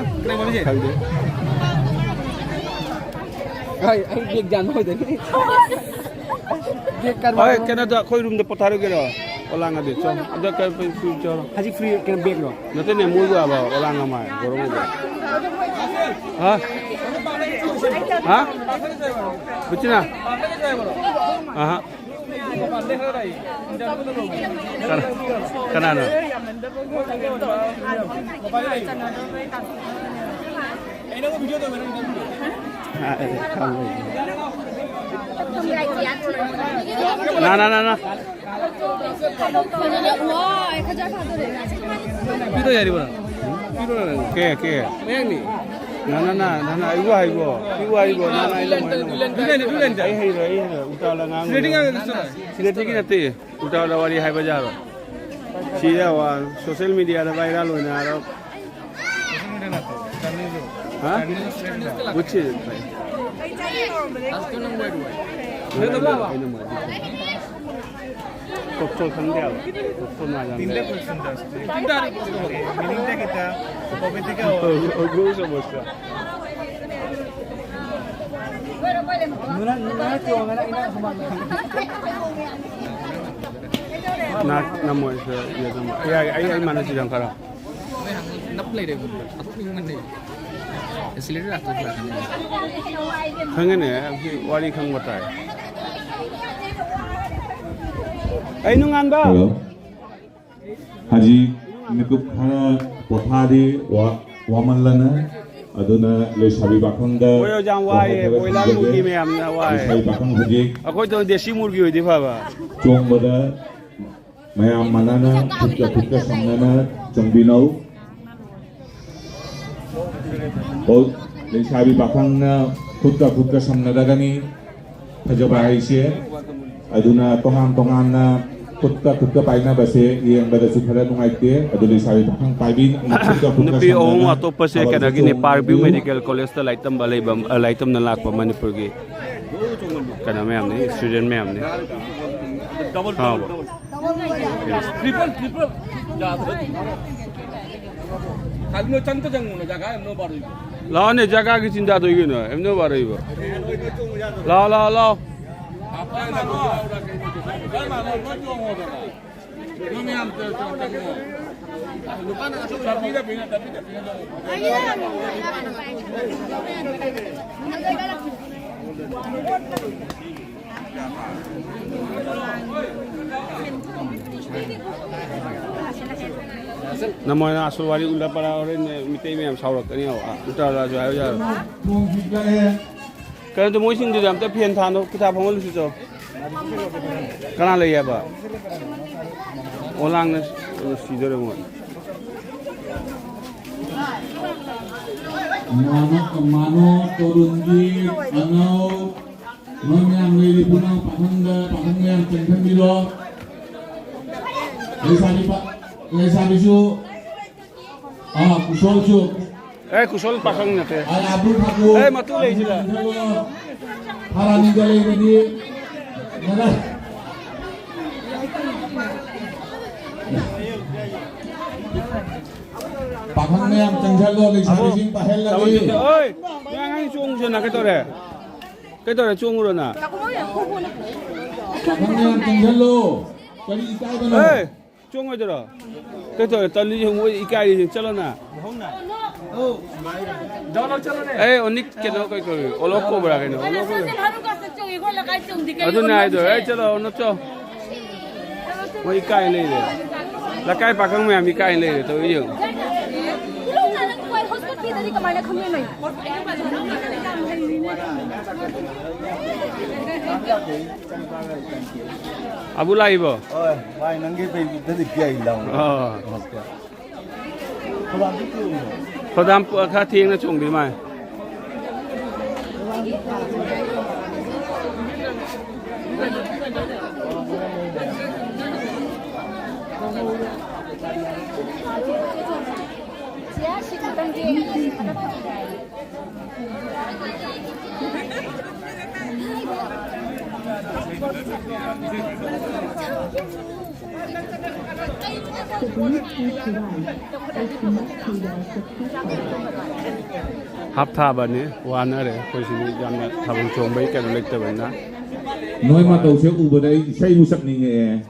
ꯈꯪꯗꯦ꯫ ꯍꯣꯏ, ꯑꯩ ꯕꯦꯒ ꯌꯥꯟꯕ ꯑꯣꯏꯗꯣꯏꯅꯤ꯫ ꯕꯦꯒ ꯀꯔꯕꯥꯔ ꯍꯣꯏ, ꯇꯧꯕ꯫ ꯀꯩꯅꯣꯗ, ꯑꯩꯈꯣꯏ ꯔꯨꯝꯗ ꯄꯣꯊꯥꯔꯨꯒꯦꯔꯣ? ꯑꯣꯂꯥꯡ ꯑꯗꯤ ꯆꯣ꯫ ꯑꯗ ꯀꯩ, ꯀꯩ, ꯀꯩ, ꯆꯣ꯫ ꯍꯧꯖꯤꯛ ꯐ꯭ꯔꯤ ꯀꯩꯅꯣ ꯕꯦꯒꯔꯣ? ꯅꯠꯇꯦꯅꯦ, ꯃꯣꯏꯕꯨ ꯌꯥꯕ ꯑꯣꯂꯥꯡ ꯑꯃ ꯍꯥꯏ, ꯒꯣꯔꯣ ꯃꯣꯏꯕꯨ꯫ ꯍꯥ? ꯍꯥ? ꯕꯨꯆꯤꯅꯥ? ꯑꯍꯥ꯫ ꯀꯅꯥ-, ꯀꯅꯥꯅꯣ? ꯅ, ꯅ, ꯅ, ꯅ꯫ ꯄꯤꯔꯣ ꯌꯥꯔꯤꯕꯣ ꯅꯪ? ꯄꯤꯔꯣ ꯅꯪ꯫ ꯀꯦ, ꯀꯦ? ꯃꯌꯥꯡꯅꯤ꯫ ꯅ, ꯅ, ꯅ, ꯅ, ꯅ, ꯑꯩꯕꯨ ꯍꯥꯏꯕꯣ? ꯑꯩꯕꯨ ꯍꯥꯏꯕꯣ? ꯅ, ꯅ, ꯑꯩ ꯂꯝ ꯍꯥꯏꯕꯣ? ꯗꯨꯂꯦꯟ, ꯗꯨꯂꯦꯟ꯫ ꯑꯩ ꯍꯩꯔꯣꯏ, ꯑꯩ ꯍꯩꯔꯣꯏ꯫ ꯎꯜꯇꯥ ꯉꯥꯡꯒꯅꯨ꯫ ꯁꯤꯗꯗꯤ ꯉꯥꯡꯒꯅꯨ, ꯁꯤꯗ꯫ ꯁꯤꯗꯗꯤ ꯉꯥꯡꯒꯅꯨ꯫ ꯁꯤꯗꯗꯤ ꯉꯥꯡꯒꯅꯨ꯫ ꯎꯜꯇꯥ ꯋꯥꯔꯤ ꯍꯥꯏꯕ ꯌꯥꯔꯣꯏ꯫ ꯁꯤꯗ ꯋꯥ-, social media ꯗ viral ꯑꯣꯏꯅ ꯍꯥꯏꯔꯣ꯫ ꯍꯥ? ꯕꯨꯠꯁꯤ ꯐꯩ꯫ ꯑꯩꯅ ꯃꯣꯏꯗꯤ ꯇꯣꯞ ꯇꯣꯞ ꯈꯪꯗꯦ ꯍꯥꯏꯕ꯫ ꯇꯣꯞ ꯇꯣꯞ ꯃꯥꯜꯂꯦ꯫ ꯃꯤꯅꯤꯡꯗ ꯈꯤꯇ, ꯀꯣꯕꯤꯗ ꯀꯌꯥ? ꯑꯣ, ꯑꯣ, ꯁꯃꯣꯁꯥ꯫ ꯅ-, ꯅ-, ꯅꯃꯣꯏꯁꯨ ꯌꯦꯡꯉꯝꯃꯣ꯫ ꯑꯩ, ꯑꯩ, ꯑꯩ ꯃꯥꯟꯅꯁꯤ ꯌꯥꯝ ꯈꯔ꯫ ꯃꯣꯏ ꯍꯪ-, ꯅꯞ ꯂꯩꯔꯦ ꯈꯪꯕ꯭ꯔꯥ? ꯑꯇꯣꯞꯄ ꯌꯨꯝ ꯑꯃ ꯂꯩ꯫ ꯑꯦꯁꯤꯂꯦꯇꯔ ꯂꯥꯛꯇꯣꯏ ꯂꯥꯛꯀꯅꯤ꯫ ꯈꯪꯉꯦꯅꯦ, ꯍꯧꯖꯤꯛ ꯋꯥꯔꯤ ꯈꯪꯕ ꯇꯥꯏ꯫ ꯑꯩ ꯅꯨꯡꯉꯥꯟꯕ꯫ ꯍꯜꯂꯣ꯫ ꯍꯧꯖꯤꯛ ꯃꯤꯀꯨꯞ ꯈꯔ ꯄꯣꯊꯥꯔꯤ, ꯋꯥ-, ꯋꯥꯃꯜꯂꯅ꯫ ꯑꯗꯨꯅ ꯂꯩꯁꯥꯕꯤ ꯄꯥꯈꯪꯗ ꯍꯣꯏ, ꯑꯣꯖꯥ, ꯋꯥꯏꯌꯦ꯫ ꯋꯥꯍꯩ ꯈꯔ ꯕꯣꯏꯂꯔ ꯊꯝꯖꯒꯦ꯫ ꯃꯨꯔꯒꯤ ꯃꯌꯥꯝꯅ ꯋꯥꯏ꯫ ꯂꯩꯁꯥꯕꯤ ꯄꯥꯈꯪ ꯍꯧꯖꯤꯛ ꯑꯩꯈꯣꯏꯗꯣ ꯗꯦꯁꯤ ꯃꯨꯔꯒꯤ ꯑꯣꯏꯗꯤ ꯐꯕ꯫ ꯆꯣꯡꯕꯗ ꯃꯌꯥꯝ ꯃꯥꯟꯅꯅ ꯈꯨꯠꯀ ꯈꯨꯠꯀ ꯁꯝꯅꯅ ꯆꯣꯡꯕꯤꯅꯧ꯫ ꯑꯣ, ꯂꯩꯁꯥꯕꯤ ꯄꯥꯈꯪꯅ ꯈꯨꯠꯀ ꯈꯨꯠꯀ ꯁꯝꯅꯔꯒꯅꯤ ꯐꯖꯕ ꯍꯥꯏꯁꯦ꯫ ꯑꯗꯨꯅ ꯇꯣꯉꯥꯟ ꯇꯣꯉꯥꯟꯅ ꯈꯨꯠꯀ ꯈꯨꯠꯀ ꯄꯥꯏꯅꯕꯁꯦ ꯌꯦꯡꯕꯗꯁꯨ ꯈꯔ ꯅꯨꯡꯉꯥꯏꯇꯦ꯫ ꯑꯗꯨ ꯂꯩꯁꯥꯕꯤ ꯄꯥꯈꯪ ꯄꯥꯏꯕꯤ ꯈꯨꯠꯀ ꯈꯨꯠꯀ ꯅꯨꯄꯤ ꯑꯍꯨꯝ ꯁꯝꯅꯅ ꯑꯇꯣꯞꯄꯁꯦ ꯊꯕꯛ ꯑꯁꯤ ꯀꯩꯅꯣꯒꯤ ꯅꯦꯄꯥꯜ ꯕꯤꯌꯨ ꯆꯣꯡꯕꯤꯌꯨ꯫ ꯃꯦꯗꯤꯀꯦꯜ ꯀꯣꯂꯦꯖꯇ ꯂꯥꯏꯔꯤꯛ ꯇꯝꯕ ꯂꯩꯕ, ꯑ, ꯂꯥꯏꯔꯤꯛ ꯇꯝꯅ ꯂꯥꯛꯄ ꯃꯅꯤꯄꯨꯔꯒꯤ ꯀꯩꯅꯣ ꯃꯌꯥꯝꯅꯤ, ꯏꯁꯇꯨꯗꯦꯟ ꯃꯌꯥꯝꯅꯤ꯫ ꯈꯪꯉꯕꯣ? Triple, triple. ꯆꯪꯗ ꯆꯪꯉꯨꯅ ꯖꯒꯥ ꯑꯃꯅ ꯕꯥꯔꯣꯏꯕ꯫ ꯂꯥꯛꯑꯣꯅꯦ, ꯖꯒꯥꯒꯤ ꯆꯤꯟꯖꯥꯗꯣ ꯏꯒꯤꯅꯣ, ꯑꯦꯝꯅ ꯕꯥꯔꯣꯏꯕ꯫ ꯂꯥꯛꯑꯣ, ꯂꯥꯛꯑꯣ, ꯂꯥꯛꯑꯣ꯫ ꯅꯃꯣꯏꯅ ꯑꯁꯨꯜ ꯋꯥꯔꯤ ꯎꯜꯂ ꯄꯔꯥ ꯍꯣꯔꯦꯟ ꯃꯤꯇꯩ ꯃꯌꯥꯝ ꯁꯥꯎꯔꯛꯀꯅꯤ꯫ ꯑ, ꯎꯜꯇꯥ ꯂꯥꯁꯨ ꯍꯥꯏꯕ ꯌꯥꯔꯣꯏ꯫ ꯀꯩꯅꯣꯗꯣ ꯃꯣꯏꯁꯤꯡꯗꯨꯗ ꯑꯝꯇ ꯐꯦꯟ ꯊꯥꯅꯣ, ꯈꯨꯊꯥ ꯐꯥꯎꯍꯜꯂꯨꯁꯤ ꯆꯣ꯫ ꯀꯅꯥ ꯂꯩ ꯍꯥꯏꯕ? ꯑꯣꯂꯥꯡꯅ ꯁꯤꯗꯣꯔꯦ ꯃꯣꯏ꯫ ꯃꯥꯅꯣ, ꯃꯥꯅꯣ, ꯇꯣꯔꯨꯟꯒꯤ, ꯑꯅꯧ, ꯃꯣꯏ ꯃꯌꯥꯝ ꯂꯩꯔꯤ ꯄꯨꯝꯅꯃꯛ ꯄꯥꯈꯪꯗ, ꯄꯥꯈꯪ ꯃꯌꯥꯝ ꯆꯪꯁꯤꯟꯕꯤꯔꯣ꯫ ꯂꯩꯁꯥꯕꯤ ꯄꯥ-, ꯂꯩꯁꯥꯕꯤꯁꯨ, ꯑꯥ, ꯀꯨꯁꯣꯜꯁꯨ꯫ ꯑꯦ, ꯀꯨꯁꯣꯜ ꯄꯥꯈꯪ ꯅꯠꯇꯦ꯫ ꯑꯥ, ꯑꯕꯨ ꯐꯥꯀꯨ꯫ ꯑꯦ, ꯃꯇꯨ ꯂꯩꯁꯤꯗ꯫ ꯐꯥꯔꯥꯅꯤꯗ ꯂꯩꯕꯗꯤ ꯅꯔꯥ-, ꯄꯥꯈꯪ ꯃꯌꯥꯝ ꯆꯪꯁꯤꯜꯂꯣ, ꯂꯩꯁꯥꯕꯤꯁꯤꯡ ꯄꯥꯏꯍꯜꯂꯒꯦ꯫ ꯑꯕꯨ, ꯑꯣꯏ, ꯅꯣꯏ ꯑꯉꯥꯡ ꯆꯣꯡꯉꯨꯁꯦꯅ ꯀꯩꯗꯧꯔꯦ? ꯀꯩꯗꯧꯔꯦ? ꯆꯣꯡꯉꯨꯔꯣꯅ꯫ ꯄꯥꯈꯪ ꯃꯌꯥꯝ ꯆꯪꯁꯤꯜꯂꯣ꯫ ꯀꯔꯤ ꯏꯀꯥꯏꯕꯅꯣ? ꯑꯦ! ꯆꯣꯡꯉꯣꯏꯗꯔꯣ? ꯀꯩ ꯇꯧꯔꯦ? ꯇꯜꯂꯤ, ꯃꯣꯏ ꯏꯀꯥꯏꯔꯤ, ꯆꯠꯂꯣꯅ꯫ ꯑꯦ, ꯑꯣꯅꯤꯛ ꯀꯩꯅꯣ, ꯀꯩ ꯀꯧꯏ? ꯑꯣꯂꯣꯛ ꯀꯧꯕ꯭ꯔꯥ ꯀꯩꯅꯣ? ꯑꯣꯂꯣꯛ ꯀꯧꯕ꯭ꯔꯥ? ꯑꯗꯨꯅꯦ ꯍꯥꯏꯗꯣ, ꯑꯦ, ꯆꯠꯂꯣ, ꯑꯣꯅꯣꯛ ꯆꯣ꯫ ꯃꯣꯏ ꯏꯀꯥꯏ ꯂꯩꯔꯦ꯫ ꯂꯩꯀꯥꯏ ꯄꯥꯈꯪ ꯃꯌꯥꯝ ꯏꯀꯥꯏ ꯂꯩꯔꯦ, ꯇꯧꯔꯤ ꯌꯦꯡꯉꯨ꯫ ꯀꯃꯥꯏꯅ ꯈꯪꯗꯣꯏꯅꯣ? ꯑꯕꯨ ꯂꯥꯛꯏꯕꯣ? ꯍꯣꯏ, ꯚꯥꯏ, ꯅꯪꯒꯤ ꯐꯦꯁꯕꯨꯛꯇꯗꯤ ꯄꯤꯌꯥꯏ ꯂꯥꯎꯅ꯫ ꯑꯣ꯫ ꯅꯃꯁꯀꯥꯔ꯫ ꯊꯧꯗꯥꯝ ꯄꯨ-, ꯈꯔ ꯊꯦꯡꯅ ꯆꯣꯡꯕꯤ ꯃꯥꯜꯂꯦ꯫ ꯍꯥꯞꯊꯥꯕꯅꯤ, ꯋꯥꯅꯔꯦ ꯑꯩꯈꯣꯏꯁꯤꯗꯤ ꯌꯥꯝꯅ ꯊꯥꯕꯜ ꯆꯣꯡꯕꯒꯤ ꯀꯩꯅꯣ ꯂꯩꯇꯕꯅꯤꯅ꯫ ꯅꯣꯏ ꯃꯇꯧꯁꯦ ꯎꯕꯗ ꯑꯩ ꯏꯁꯩꯕꯨ ꯁꯛꯅꯤꯡꯉꯛꯑꯦ꯫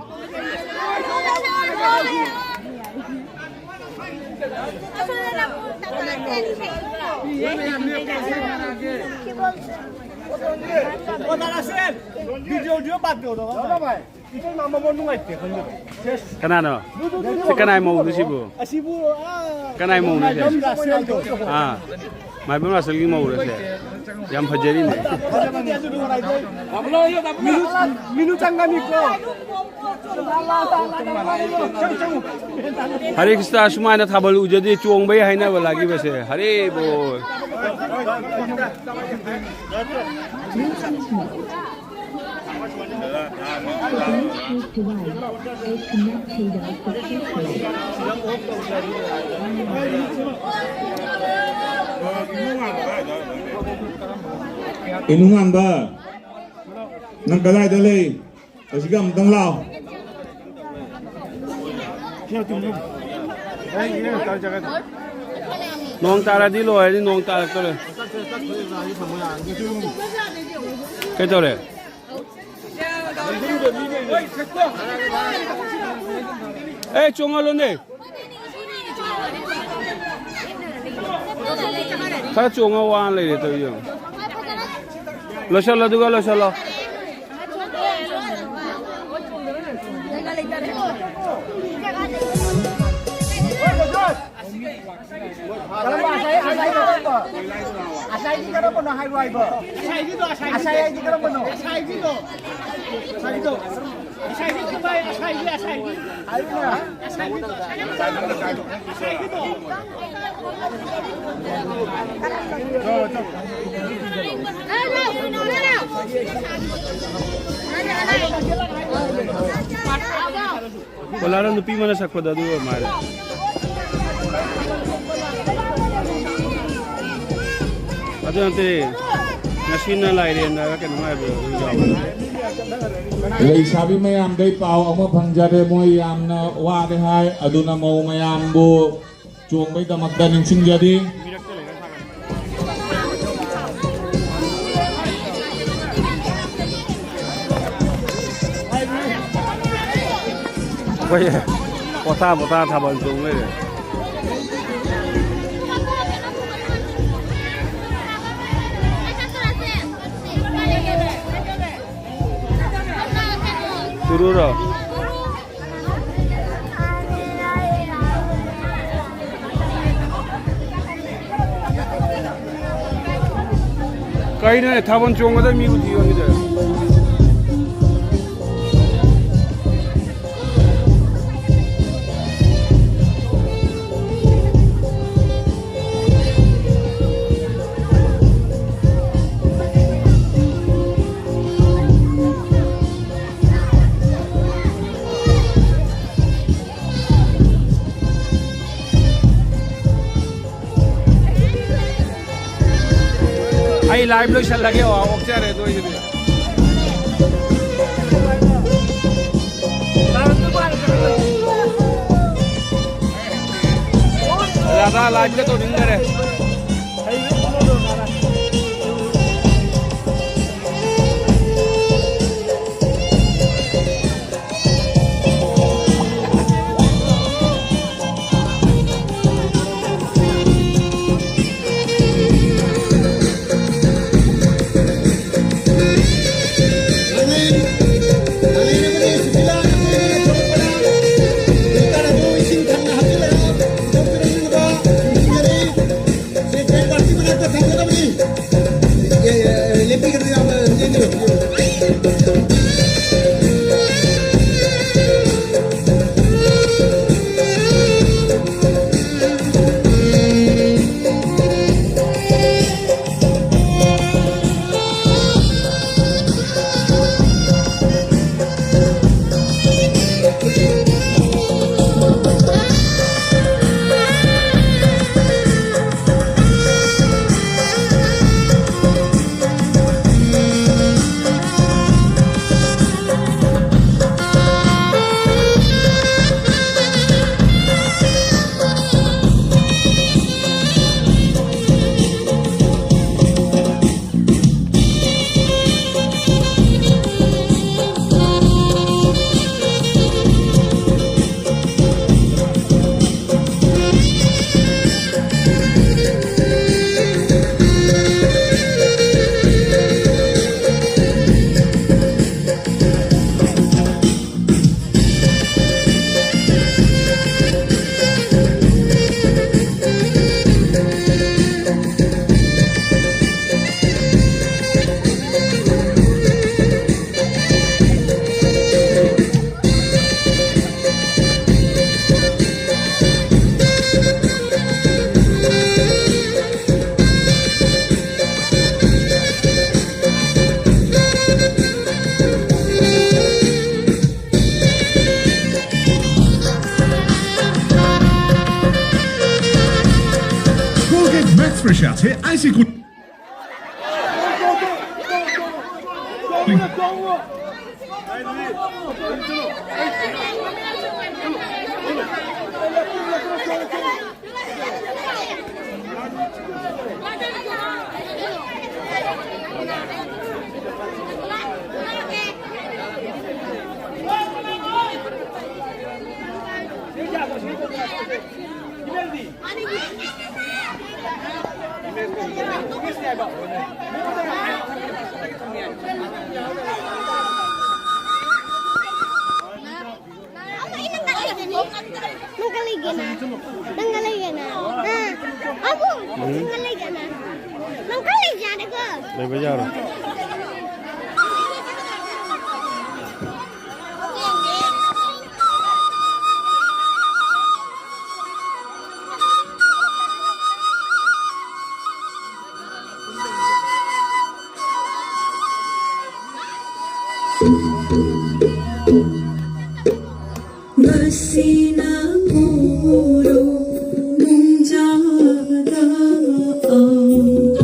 ꯑꯣ, ꯅꯥꯔꯥꯁꯦꯜ! ꯚꯤꯗꯤꯑꯣ, ꯚꯤꯗꯤꯑꯣ ꯄꯥꯠ ꯇꯧꯔꯣ꯫ ꯏꯆꯦ ꯃꯥ ꯃꯃꯣꯟ ꯅꯨꯡꯉꯥꯏꯇꯦ ꯈꯪꯗꯦ꯫ ꯀꯅꯥꯅꯣ? ꯁꯤ ꯀꯅꯥꯏ ꯃꯧꯅꯣ ꯁꯤꯕꯨ? ꯑꯁꯤꯕꯨ, ꯑꯥ, ꯀꯅꯥꯏ ꯃꯧꯅꯣ ꯁꯦ? ꯃꯥꯏꯕꯝ ꯔꯥꯁꯦꯜꯗꯣ꯫ ꯑꯥ, ꯃꯥꯏꯕꯝ ꯔꯥꯁꯦꯜꯒꯤ ꯃꯧꯔꯣ ꯁꯦ? ꯌꯥꯝ ꯐꯖꯔꯤꯅꯦ꯫ ꯐꯖꯕꯅꯤ, ꯑꯗꯨ ꯅꯨꯡꯉꯥꯏꯇꯦ꯫ ꯃꯤꯅꯨ, ꯃꯤꯅꯨ ꯆꯪꯒꯅꯤꯀꯣ꯫ ꯍꯔꯦ ꯀ꯭ꯔꯤꯁꯅ, ꯁꯨꯃꯥꯏꯅ ꯊꯥꯕꯜ ꯎꯖꯗꯦ, ꯆꯣꯡꯕꯩ ꯍꯥꯏꯅꯕ ꯂꯥꯛꯈꯤꯕꯁꯦ꯫ ꯍꯔꯦ ꯕꯣꯜ꯫ ꯏꯅꯨꯡꯉꯥꯟꯕ, ꯅꯪ ꯀꯗꯥꯏꯗ ꯂꯩ? ꯑꯁꯤꯒ ꯑꯃꯨꯛꯇꯪ ꯂꯥꯛꯑꯣ꯫ ꯅꯣꯡ ꯇꯥꯔꯗꯤ ꯂꯣꯏꯔꯅꯤ, ꯅꯣꯡ ꯇꯥꯔꯛꯇꯣꯔꯦ꯫ ꯀꯩꯇꯧꯔꯦ? ꯑꯦ, ꯆꯣꯡꯍꯜꯂꯨꯅꯦ꯫ ꯈꯔ ꯆꯣꯡꯉ ꯋꯥꯅ ꯂꯩꯔꯦ ꯇꯧꯔꯤ ꯌꯦꯡꯉꯣ꯫ ꯂꯣꯏꯁꯜꯂꯣ, ꯑꯗꯨꯒ ꯂꯣꯏꯁꯜꯂꯣ꯫ ꯀꯔꯝꯕ ꯑꯁꯥꯏ, ꯑꯁꯥꯏꯗꯣ? ꯑꯁꯥꯏꯗꯤ ꯀꯔꯝꯕꯅꯣ ꯍꯥꯏꯔꯣ ꯍꯥꯏꯕ? ꯑꯁꯥꯏꯒꯤꯗꯣ, ꯑꯁꯥꯏꯒꯤꯗꯣ꯫ ꯑꯁꯥꯏ ꯍꯥꯏꯗꯤ ꯀꯔꯝꯕꯅꯣ? ꯑꯁꯥꯏꯒꯤꯗꯣ꯫ ꯑꯁꯥꯏꯗꯣ꯫ ꯑꯁꯥꯏꯗꯤ ꯀꯃꯥꯏ ꯑꯁꯥꯏꯒꯤ, ꯑꯁꯥꯏꯒꯤ꯫ ꯍꯥꯏꯌꯨꯅ꯫ ꯑꯁꯥꯏꯒꯤꯗꯣ, ꯑꯁꯥꯏꯒꯤꯗꯣ꯫ ꯑꯁꯥꯏꯒꯤꯗꯣ꯫ ꯀꯣꯂꯥꯔ ꯅꯨꯄꯤ ꯑꯃꯅ ꯁꯛꯄꯗꯣ ꯑꯗꯨ ꯑꯣꯏꯔ ꯃꯥꯜꯂꯦ꯫ ꯑꯗꯨ ꯅꯠꯇꯦ, ꯉꯁꯤꯅ ꯂꯥꯏꯔꯦꯟ ꯍꯥꯏꯕ꯭ꯔꯥ ꯀꯩꯅꯣꯝ ꯍꯥꯏꯕꯗꯣ ꯑꯗꯨ ꯌꯥꯎꯕꯅꯦ꯫ ꯂꯩꯁꯥꯕꯤ ꯃꯌꯥꯝꯗꯩ ꯄꯥꯎ ꯑꯃ ꯐꯪꯖꯔꯦ, ꯃꯣꯏ ꯌꯥꯝꯅ ꯋꯥꯔꯦ ꯍꯥꯏ꯫ ꯑꯗꯨꯅ ꯃꯧ ꯃꯌꯥꯝꯕꯨ ꯆꯣꯡꯕꯩꯗꯃꯛꯇ ꯅꯤꯡꯁꯤꯡꯖꯔꯤ꯫ ꯑꯩꯈꯣꯏ ꯄꯣꯊꯥ ꯄꯣꯊꯥ ꯊꯥꯕꯜ ꯆꯣꯡ ꯂꯩꯔꯦ꯫ ꯆꯨꯔꯨꯔꯣ? ꯀꯩꯅꯣꯅꯦ, ꯊꯥꯕꯜ ꯆꯣꯡꯒꯗꯕ ꯃꯤꯕꯨ ꯊꯤꯌꯣ ꯁꯤꯗ꯫ ꯑꯩ ꯂꯥꯏꯚ ꯂꯣꯏꯁꯜꯂꯒꯦ, ꯑꯣ, ꯑꯣꯛꯆꯔꯦ ꯑꯗꯨ ꯑꯣꯏꯔꯗꯤ꯫ Radha ꯂꯥꯏꯚꯀ ꯇꯧꯅꯤꯡꯗꯔꯦ꯫ Fresh out here, icy good. ꯅꯪ ꯀ ꯂꯩꯒꯦꯅ? ꯅꯪ ꯀ ꯂꯩꯒꯦꯅ? ꯑ? ꯑꯕꯨ, ꯅꯪ ꯀ ꯂꯩꯒꯦꯅ? ꯅꯪ ꯀ ꯂꯩꯒꯦꯅ? ꯂꯩꯕ ꯌꯥꯔꯣꯏ꯫ ꯃꯁꯤꯅ ꯄꯨꯔꯣ ꯅꯨꯡꯖꯥꯗ ꯑꯧ꯫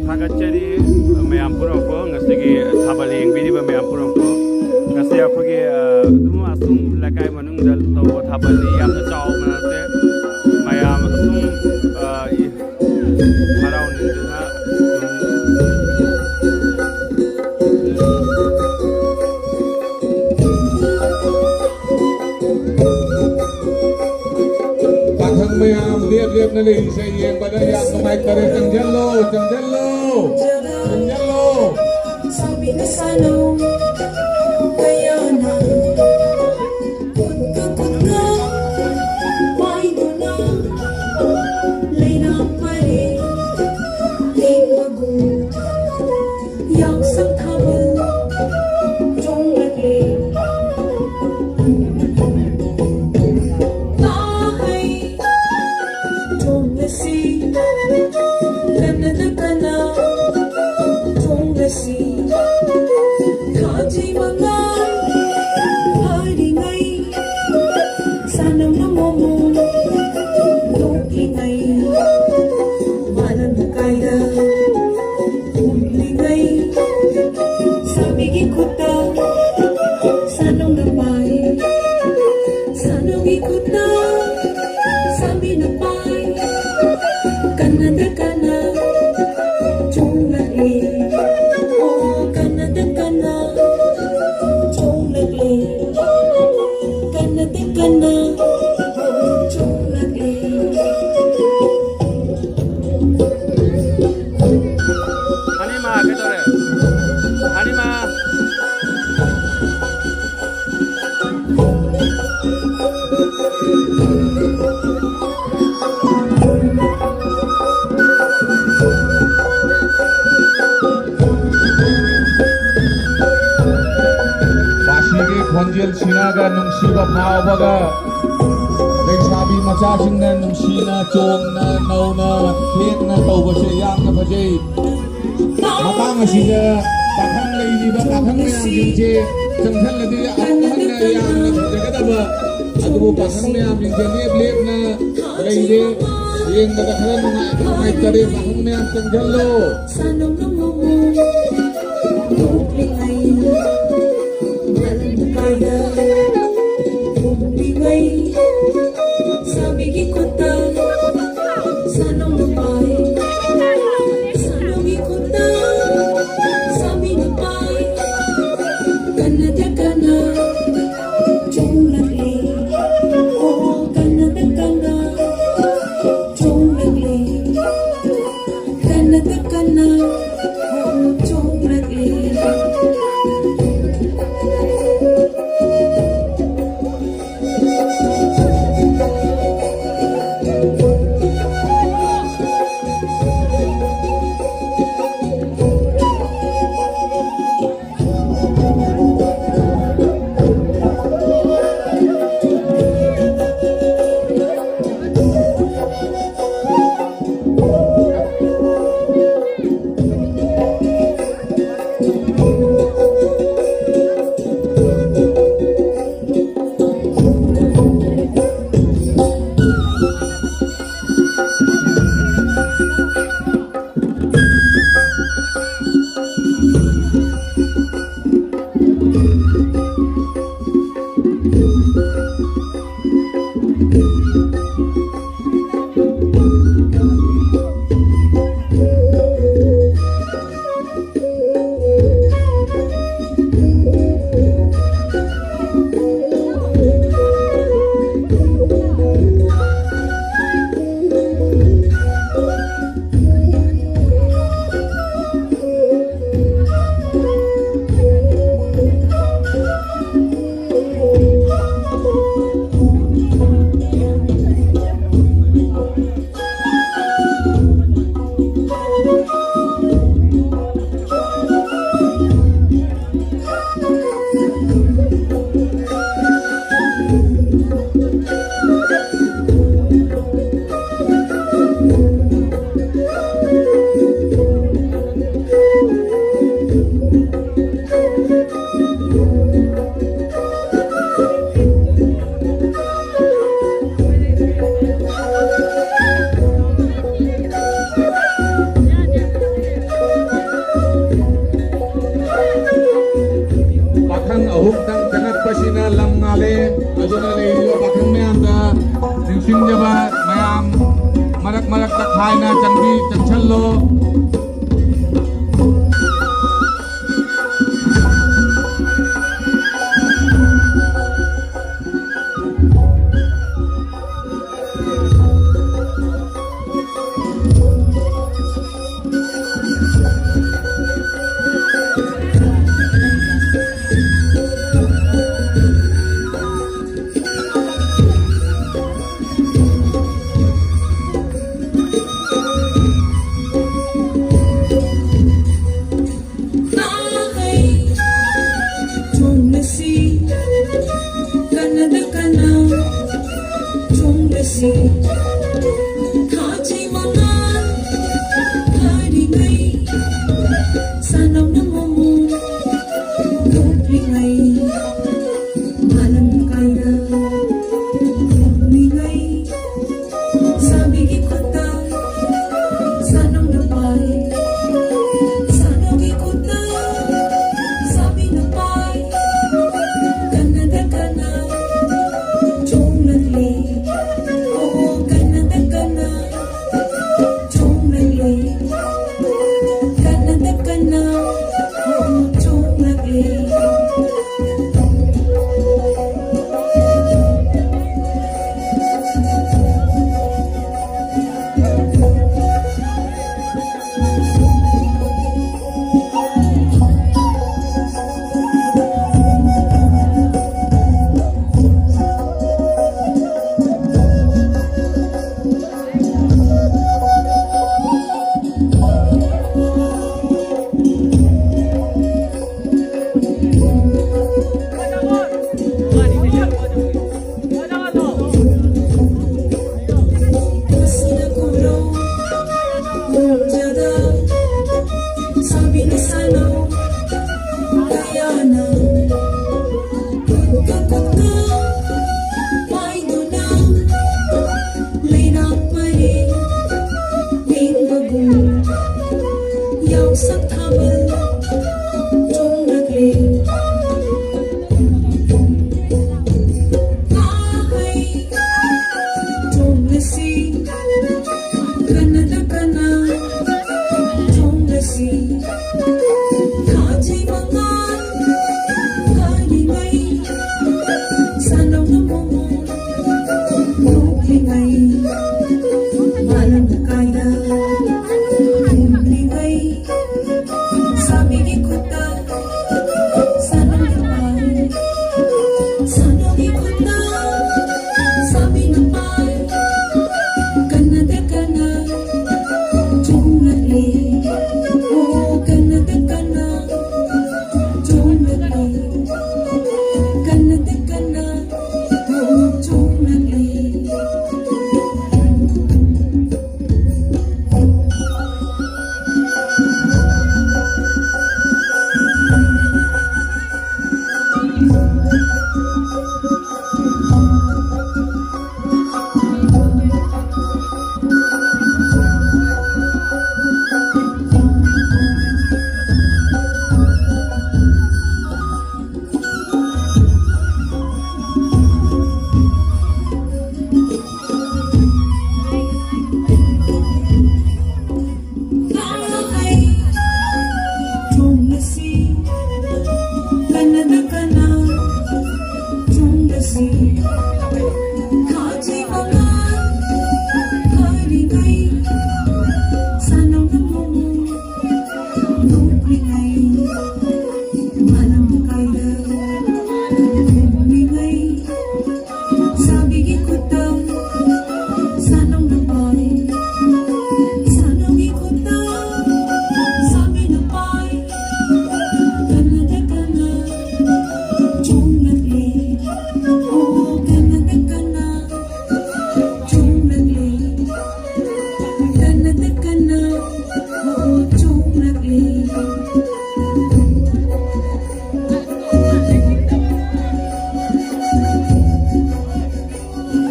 ꯊꯥꯒꯠꯆꯔꯤ ꯃꯌꯥꯝ ꯄꯨꯝꯅꯃꯛꯄꯨ, ꯉꯁꯤꯒꯤ ꯊꯥꯕꯜ ꯌꯦꯡꯕꯤꯔꯤꯕ ꯃꯌꯥꯝ ꯄꯨꯝꯅꯃꯛꯄꯨ꯫ ꯉꯁꯤ ꯑꯩꯈꯣꯏꯒꯤ, ꯑ, ꯑꯗꯨꯝ ꯑꯁꯨꯝ ꯂꯩꯀꯥꯏ ꯃꯅꯨꯡꯗ ꯇꯧꯕ ꯊꯥꯕꯜꯅꯤ, ꯌꯥꯝꯅ ꯆꯥꯎꯕ ꯅꯠꯇꯦ꯫ ꯃꯌꯥꯝ ꯑꯁꯨꯝ, ꯑ, ꯍꯔꯥꯎꯅꯤꯡꯗꯨꯅ ꯄꯥꯈꯪ ꯃꯌꯥꯝ ꯂꯦꯞ ꯂꯦꯞꯅ ꯂꯩꯔꯤꯁꯦ ꯌꯦꯡꯕꯗ ꯌꯥꯝ ꯅꯨꯡꯉꯥꯏꯇꯔꯦ꯫ ꯆꯪꯁꯤꯜꯂꯣ, ꯆꯪꯁꯤꯜꯂꯣ, ꯆꯪꯁꯤꯜꯂꯣ꯫ ꯀꯟꯅꯗ ꯀꯟꯅ ꯆꯣꯡꯂꯛꯂꯤ꯫ ꯑꯣ, ꯀꯟꯅꯗ ꯀꯟꯅ ꯆꯣꯡꯂꯛꯂꯤ꯫ ꯀꯟꯅꯗ ꯀꯟꯅ ꯆꯣꯡꯂꯛꯂꯤ꯫ ꯍꯅꯤꯃꯥ ꯀꯩꯗꯧꯔꯦ? ꯍꯅꯤꯃꯥ꯫ ꯃꯁꯤꯒꯤ ꯈꯣꯟꯖꯦꯜꯁꯤꯅꯒ ꯅꯨꯡꯁꯤꯕ ꯐꯥꯎꯕꯒ, ꯂꯩꯁꯥꯕꯤ ꯃꯆꯥꯁꯤꯡꯅ ꯅꯨꯡꯁꯤꯅ ꯆꯣꯡꯅ ꯅꯧꯅ ꯊꯦꯛꯅ ꯇꯧꯕꯁꯦ ꯌꯥꯝꯅ ꯐꯖꯩ꯫ ꯃꯇꯥꯡ ꯑꯁꯤꯗ ꯄꯥꯈꯪ ꯂꯩꯔꯤꯕ ꯄꯥꯈꯪ ꯃꯌꯥꯝꯁꯤꯡꯁꯦ ꯆꯪꯁꯜꯂꯗꯤ ꯑꯃꯨꯛ ꯍꯟꯅ ꯌꯥꯝꯅ ꯐꯖꯒꯗꯕ, ꯑꯗꯨꯕꯨ ꯄꯥꯈꯪ ꯃꯌꯥꯝꯁꯤꯡꯁꯦ ꯂꯦꯞ ꯂꯦꯞꯅ ꯂꯩꯔꯦ꯫ ꯌꯦꯡꯕꯗ ꯈꯔ ꯅꯨꯡꯉꯥꯏ-, ꯅꯨꯡꯉꯥꯏꯇꯔꯦ꯫ ꯄꯥꯈꯪ ꯃꯌꯥꯝ ꯆꯪꯁꯜꯂꯣ꯫ ꯁꯥꯕꯤꯒꯤ ꯈꯨꯠꯇ, ꯁꯥꯅꯧ ꯅꯨꯄꯥꯏ, ꯁꯥꯅꯧꯒꯤ ꯈꯨꯠꯇ, ꯁꯥꯕꯤ ꯅꯨꯄꯥꯏ, ꯀꯟꯅꯗ ꯀꯟꯅ ꯆꯣꯡꯂꯛꯂꯤ꯫ ꯑꯣ, ꯀꯟꯅꯗ ꯀꯟꯅ ꯆꯣꯡꯂꯛꯂꯤ꯫ ꯀꯟꯅꯗ ꯀꯟꯅ ꯆꯣꯡꯂꯛꯂꯤ꯫ ꯃꯔꯛ ꯃꯔꯛꯇ ꯈꯥꯏꯅ ꯆꯪꯕꯤ ꯆꯪꯁꯜꯂꯣ꯫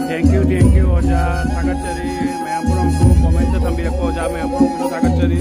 Thank you, thank you, ꯑꯣꯖꯥ꯫ ꯊꯥꯒꯠꯆꯔꯤ꯫ ꯃꯌꯥꯝ ꯄꯨꯝꯅꯃꯛꯄꯨ comment ꯇ ꯊꯝꯕꯤꯔꯛꯄ ꯑꯣꯖꯥ ꯃꯌꯥꯝ ꯄꯨꯝꯅꯃꯛꯄꯨ ꯊꯥꯒꯠꯆꯔꯤ꯫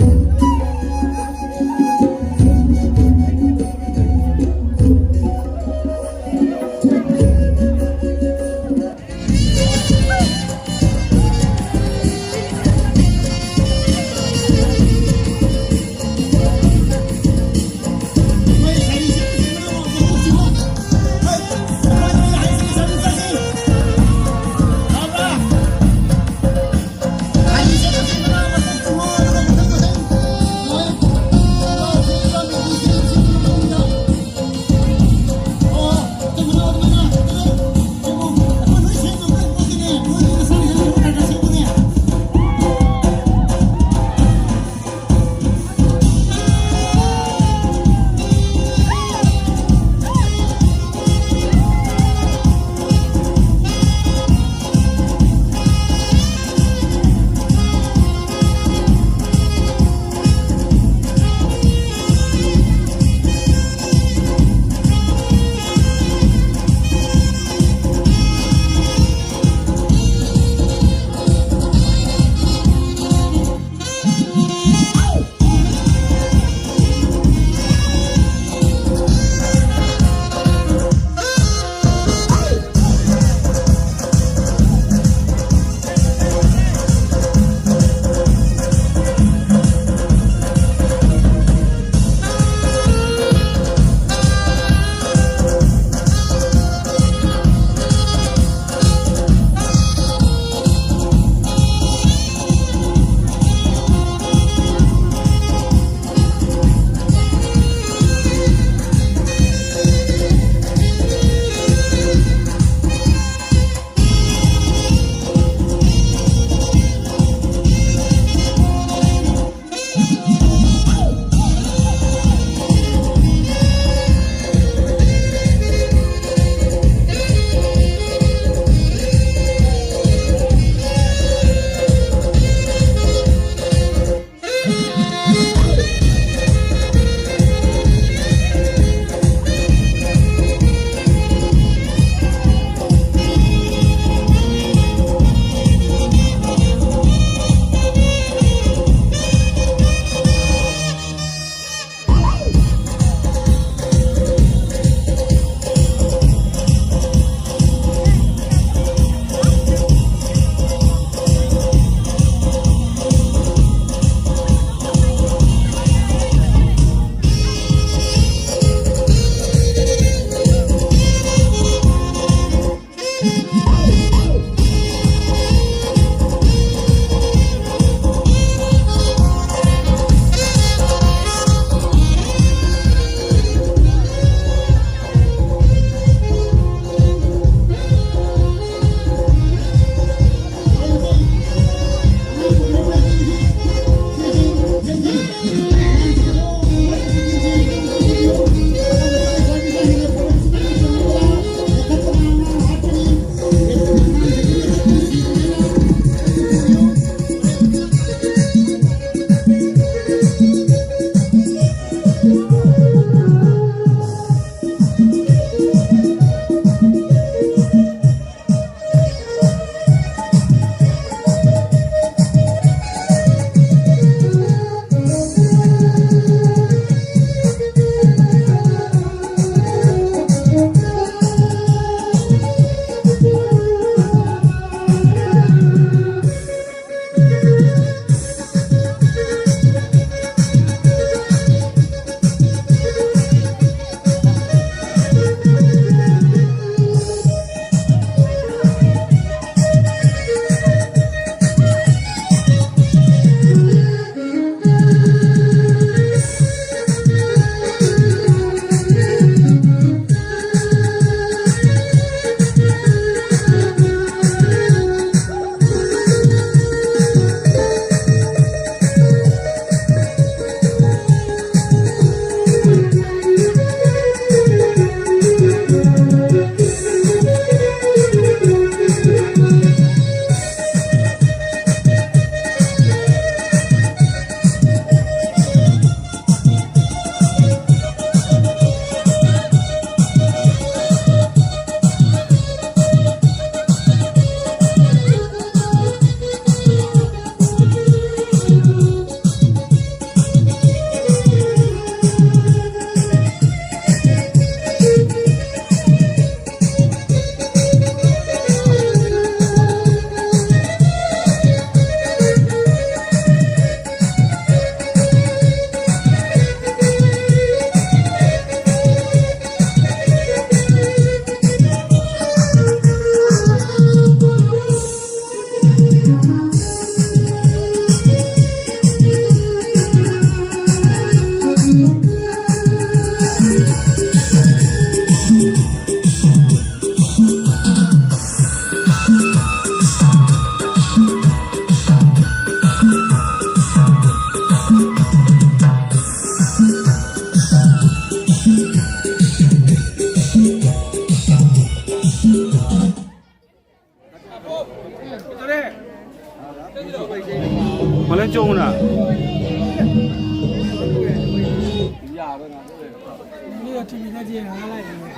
ꯃꯤꯒ ꯇꯤꯚꯤꯗ ꯌꯦꯡꯉꯒ ꯂꯩꯔꯤꯅꯦ꯫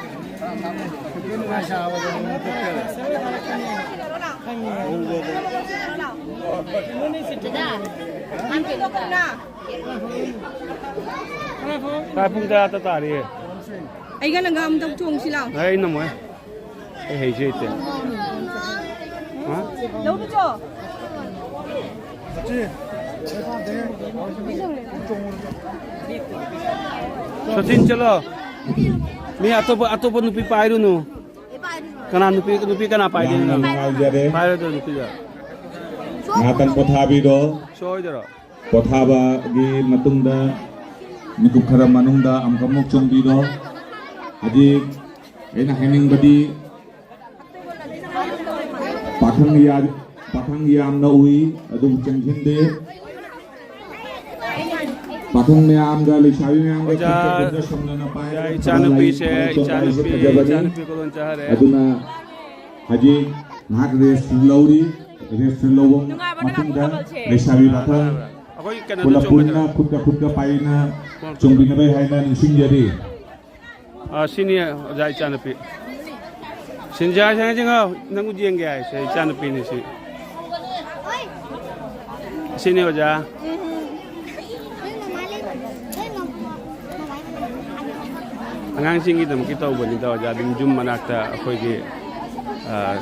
ꯈꯪꯉꯦ꯫ ꯀꯩꯅꯣꯅꯦ ꯁꯤꯠꯇ꯭ꯔꯤꯕ꯫ ꯄꯨꯡ ꯇꯔꯥ ꯇꯥꯔꯤꯌꯦ꯫ ꯑꯩꯒ ꯅꯪꯒ ꯑꯝꯇꯪ ꯆꯣꯡꯁꯤ ꯂꯥꯎ꯫ ꯑꯩ ꯅꯝꯃꯣꯏ꯫ ꯑꯩ ꯍꯩꯁꯨ ꯍꯩꯇꯦ꯫ ꯍꯥ? ꯂꯧꯔꯨꯆꯣ꯫ ꯁꯆꯤꯟ, ꯆꯠꯂꯣ꯫ ꯃꯤ ꯑꯇꯣꯞꯄ, ꯑꯇꯣꯞꯄ ꯅꯨꯄꯤ ꯄꯥꯏꯔꯨꯅꯨ꯫ ꯀꯅꯥ ꯅꯨꯄꯤ, ꯅꯨꯄꯤ ꯀꯅꯥ ꯄꯥꯏꯗꯣꯏꯅꯣ? ꯌꯥꯝꯅ ꯅꯨꯡꯉꯥꯏꯖꯔꯦ꯫ ꯄꯥꯏꯔꯣꯏꯗ꯭ꯔꯣ ꯅꯨꯄꯤꯗꯣ? ꯉꯥꯏꯍꯥꯛꯇꯪ ꯄꯣꯊꯥꯕꯤꯔꯣ꯫ ꯁꯣꯏꯗ꯭ꯔꯣ? ꯄꯣꯊꯥꯕꯒꯤ ꯃꯇꯨꯡꯗ ꯃꯤꯀꯨꯞ ꯈꯔ ꯃꯅꯨꯡꯗ ꯑꯃꯨꯛ ꯑꯃꯨꯛ ꯆꯣꯡꯕꯤꯔꯣ꯫ ꯍꯧꯖꯤꯛ ꯑꯩꯅ ꯍꯥꯏꯅꯤꯡꯕꯗꯤ ꯄꯥꯈꯪ ꯌꯥ-, ꯄꯥꯈꯪ ꯌꯥꯝꯅ ꯎꯏ, ꯑꯗꯨꯕꯨ ꯆꯪꯁꯤꯟꯗꯦ꯫ ꯄꯥꯈꯪ ꯃꯌꯥꯝꯒ ꯂꯩꯁꯥꯕꯤ ꯃꯌꯥꯝꯒ ꯑꯣꯖꯥ, ꯈꯨꯠꯇ ꯈꯨꯠꯇ ꯁꯝꯅꯅ ꯄꯥꯏꯔꯒ ꯑꯣꯖꯥ, ꯊꯥꯕꯜ ꯂꯩ, ꯏꯆꯥꯅꯨꯄꯤꯁꯦ, ꯊꯥꯕꯜ ꯆꯣꯡꯕ ꯍꯥꯏꯁꯦ ꯏꯆꯥꯅꯨꯄꯤ, ꯐꯖꯕꯅꯤ꯫ ꯏꯆꯥꯅꯨꯄꯤ ꯀꯣꯂꯣꯝ ꯆꯥꯔꯦ꯫ ꯑꯗꯨꯅ ꯍꯧꯖꯤꯛ ꯉꯥꯏꯍꯥꯛ rest ꯂꯧꯔꯤ꯫ Rest ꯂꯧꯕ ꯅꯨꯡꯉꯥꯏꯕ꯭ꯔꯥ ꯃꯇꯨꯡꯗ ꯊꯥꯕꯜꯁꯦ? ꯂꯩꯁꯥꯕꯤ ꯄꯥꯈꯪ ꯑꯩꯈꯣꯏ ꯀꯩꯅꯣꯗ ꯄꯨꯂꯞ ꯆꯣꯡꯒꯗ꯭ꯔꯥ? ꯄꯨꯟꯅ ꯈꯨꯠꯀ ꯈꯨꯠꯀ ꯄꯥꯏꯅ ꯆꯣꯡꯃꯤꯟꯅꯕꯩ ꯍꯥꯏꯅ ꯅꯤꯡꯁꯤꯡꯖꯔꯤ꯫ ꯑꯥ, ꯁꯤꯅꯤ ꯑꯣꯖꯥ ꯏꯆꯥꯅꯨꯄꯤ꯫ ꯁꯤꯟꯖꯥ, ꯁꯤꯟꯖꯥ, ꯁꯤꯟꯖꯥ, ꯅꯪꯕꯨ ꯌꯦꯡꯒꯦ ꯍꯥꯏꯁꯦ ꯏꯆꯥꯅꯨꯄꯤꯅꯤ ꯁꯤ꯫ ꯁꯤꯅꯤ ꯑꯣꯖꯥ꯫ ꯑꯉꯥꯡꯁꯤꯡꯒꯤꯗꯃꯛꯀꯤ ꯇꯧꯕꯅꯤꯗ ꯑꯣꯖꯥ, ꯑꯗꯨꯝ ꯌꯨꯝ ꯃꯅꯥꯛꯇ ꯑꯩꯈꯣꯏꯒꯤ, ꯑꯥ,